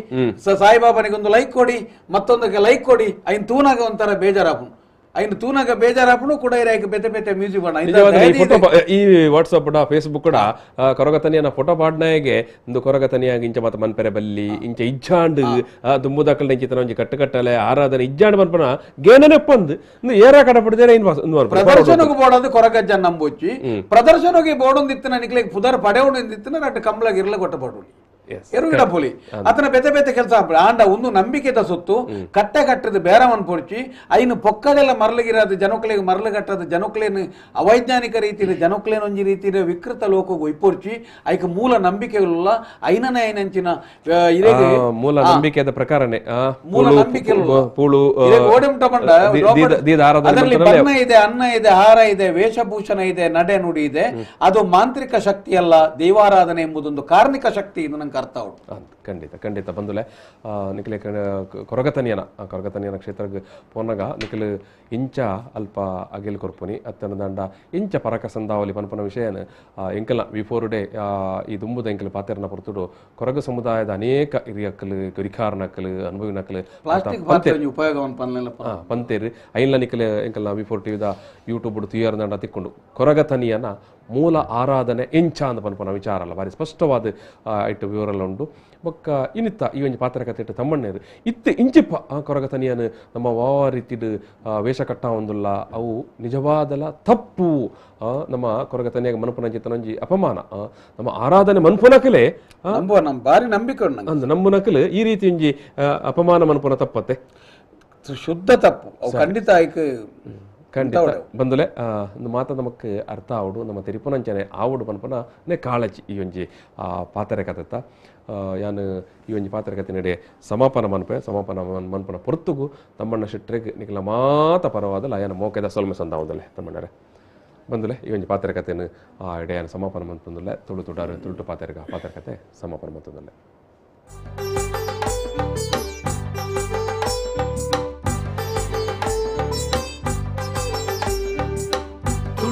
ಸಾಯಿಬಾಬನಿಗೆ ಒಂದು ಲೈಕ್ ಕೊಡಿ, ಮತ್ತೊಂದಕ್ಕೆ ಲೈಕ್ ಕೊಡಿ, ಐನ್ ತೂನಾಗ ಒಂಥರ ಬೇಜಾರಾಪು. ಐನ್ ತೂನಾಗ ಬೇಜಾರಾಪುನು ಕೂಡ ಇರಾಯ್ಕ ಬೇತೆ ಬೇತೆ ಮ್ಯೂಸಿಕ್ ಬಣ್ಣ ಈ ಫೋಟೋ ಈ ವಾಟ್ಸಪ್ ಕೂಡ ಫೇಸ್ಬುಕ್ ಕೂಡ ಕೊರಗತನಿಯನ ಫೋಟೋ ಪಾಡ್ನಾಗೆ ಒಂದು ಕೊರಗತನಿಯಾಗ ಇಂಚ ಮಾತ ಮನ್ಪೆರೆ ಬಲ್ಲಿ ಇಂಚ ಇಜ್ಜಾಂಡ್ ದುಂಬುದಾಕಲ್ ಇಂಚಿತನ ಒಂಜಿ ಕಟ್ಟು ಕಟ್ಟಲೆ ಆರಾಧನೆ ಇಜ್ಜಾಂಡ್ ಮನ್ಪನ ಗೇನನೆ ಪಂದ್ ಏರ ಕಡಪಡಿದೇನೆ ಇನ್ ಪ್ರದರ್ಶನಕ್ಕೆ ಬೋಡಂದು ಕೊರಗಜ್ಜ ನಂಬೊಚ್ಚಿ ಪ್ರದರ್ಶನಕ್ಕೆ ಬೋಡೊಂದಿತ್ತಿನ ನಿಕ್ಲೆ ಪುದರ್ ಪಡೆವೊಂದಿತ್ತಿನ ನಟ್ಟು ಕಂಬಳಗ್ ಇರ್ಲ ಕೊಟ್ಟ ಬೋಡು ಎರುಗಿಡ ಪೋಲಿ ಆತನ ಬೇತೆ ಬೇತೆ ಕೆಲಸ ಆಂಡ ಒಂದು ನಂಬಿಕೆದ ಸೊತ್ತು ಕಟ್ಟೆ ಕಟ್ಟದ ಬೇರವನ್ ಪೊಡ್ಚಿ ಐನು ಪೊಕ್ಕಡೆಲ್ಲ ಮರಲಗಿರೋದು ಜನಕ್ಲೆಗ್ ಮರಳು ಕಟ್ಟದ ಜನಕ್ಲೇನು ಅವೈಜ್ಞಾನಿಕ ರೀತಿಯ ಜನಕ್ಲೇನ ಒಂಜಿ ರೀತಿಯ ವಿಕೃತ ಲೋಕಗ್ ಒಯ್ಪೊಡ್ಚಿ ಐಕ್ ಮೂಲ ನಂಬಿಕೆಗಳುಲ್ಲ ಐನನೇ ಐನಂಚಿನ ಮೂಲ ನಂಬಿಕೆದ ಪ್ರಕಾರನೇ ಮೂಲ ನಂಬಿಕೆ ಅದರಲ್ಲಿ ಬಣ್ಣ ಇದೆ, ಅನ್ನ ಇದೆ, ಹಾರ ಇದೆ, ವೇಷಭೂಷಣ ಇದೆ, ನಡೆ ನುಡಿ ಇದೆ. ಅದು ಮಾಂತ್ರಿಕ ಶಕ್ತಿ ಅಲ್ಲ, ದೇವಾರಾಧನೆ ಎಂಬುದೊಂದು ಕಾರ್ಮಿಕ ಶಕ್ತಿ ಇದು ನಂಗೆ ಅರ್ಥ. ಖಂಡಿತ ಖಂಡಿತ ಬಂದುಲೆ ನಿಖಿಲೆ ಕೊರಗತನಿಯನ ಕೊರಗತನಿಯನ ಕ್ಷೇತ್ರಕ್ಕೆ ಪೋನಾಗ ನಿಖಿಲ್ ಇಂಚ ಅಲ್ಪ ಅಗಿಲ್ ಕೊರ್ಪುನಿ ಅತ್ತನ ದಂಡ ಇಂಚ ಪರಕ ಸಂದಾವಲಿ ಪನ್ಪನ ವಿಷಯನ ಎಂಕಲ್ನ ಬಿಫೋರ್ ಡೇ ಈ ದುಂಬುದ ಎಂಕಲ್ ಪಾತೆರನ ಪೊರ್ತುಡು ಕೊರಗ ಸಮುದಾಯದ ಅನೇಕ ಹಿರಿಯಕ್ಕಲು ಗುರಿಕಾರನಕ್ಕಲು ಅನುಭವಿನಕ್ಕಲು ಪಂತೇರು ಐನ್ಲ ನಿಖಿಲ್ ಎಂಕಲ್ನ ಬಿಫೋರ್ ಟಿವಿದ ಯೂಟ್ಯೂಬ್ ತುಯ್ಯರ್ ದಂಡ ತಿಕ್ಕೊಂಡು ಕೊರಗತನಿಯನ ಮೂಲ ಆರಾಧನೆ ಎಂಚ ಅಂದ ಪನ್ಪನ ವಿಚಾರ ಅಲ್ಲ ಭಾರಿ ಸ್ಪಷ್ಟವಾದ ಇಟ್ಟು ವಿವರಲ್ಲ ಉಂಟು. ಬೊಕ್ಕ ಇನ್ನಿತ್ತ ಈ ಒಂಜಿ ಪಾತ್ರ ಕತೆ ಇಟ್ಟು ತಮ್ಮಣ್ಣೇರು ಇತ್ತು ಇಂಚಿಪ್ಪ ಕೊರಗತನಿಯನು ನಮ್ಮ ವಾವ ರೀತಿಡು ವೇಷ ಕಟ್ಟ ಒಂದುಲ್ಲ ಅವು ನಿಜವಾದಲ ತಪ್ಪು. ನಮ್ಮ ಕೊರಗತನಿಯಾಗ ಮನ್ಪುನ ಚಿತ್ತನೊಂಜಿ ಅಪಮಾನ ನಮ್ಮ ಆರಾಧನೆ ಮನ್ಪುನಕಲೇ ಭಾರಿ ನಂಬಿಕೆ ಅಂದ್ ನಂಬುನಕಲು ಈ ರೀತಿ ಒಂಜಿ ಅಪಮಾನ ಮನ್ಪುನ ತಪ್ಪತ್ತೆ, ಶುದ್ಧ ತಪ್ಪು ಖಂಡಿತ. ಆಯ್ಕೆ ಖಂಡಿತ ಬಂದುಲೆ ಮಾತ ನಮಕ್ ಅರ್ಥ ಆವಡು ನಮ್ಮ ತೆರಿಪುನಂಚನೆ ಆವಡು ಪನ್ಪನ ನೆ ಕಾಳಜಿ ಈ ಒಂಜಿ ಪಾತ್ರೆ ಕತೆತ್ತ ಯಾನು ಈ ಒಂಜಿ ಪಾತ್ರೆ ಕತೆ ನಡೆ ಸಮಾಪನ ಮನ್ಪೆ ಸಮಾಪನ ಮನ್ಪನ ಪೊರ್ತುಗು ತಮ್ಮಣ್ಣ ಶೆಟ್ರೆಗ್ ನಿಖಲ ಮಾತ ಪರವಾದಲ್ಲ ಯಾನ ಮೋಕೆದ ಸೊಲ್ಮೆ ಸಂದಾವದಲೆ ತಮ್ಮಣ್ಣರೆ ಬಂದುಲೆ ಈ ಒಂಜಿ ಪಾತ್ರೆ ಕತೆನು ಎಡೆಯಾನ ಸಮಾಪನ ಮನ್ಪಂದುಲ್ಲೆ ತುಳು ತುಡಾರು ತುಳುಟು ಪಾತ್ರೆ ಪಾತ್ರೆ ಕತೆ ಸಮಾಪನ ಮನ್ಪಂದುಲ್ಲೆ.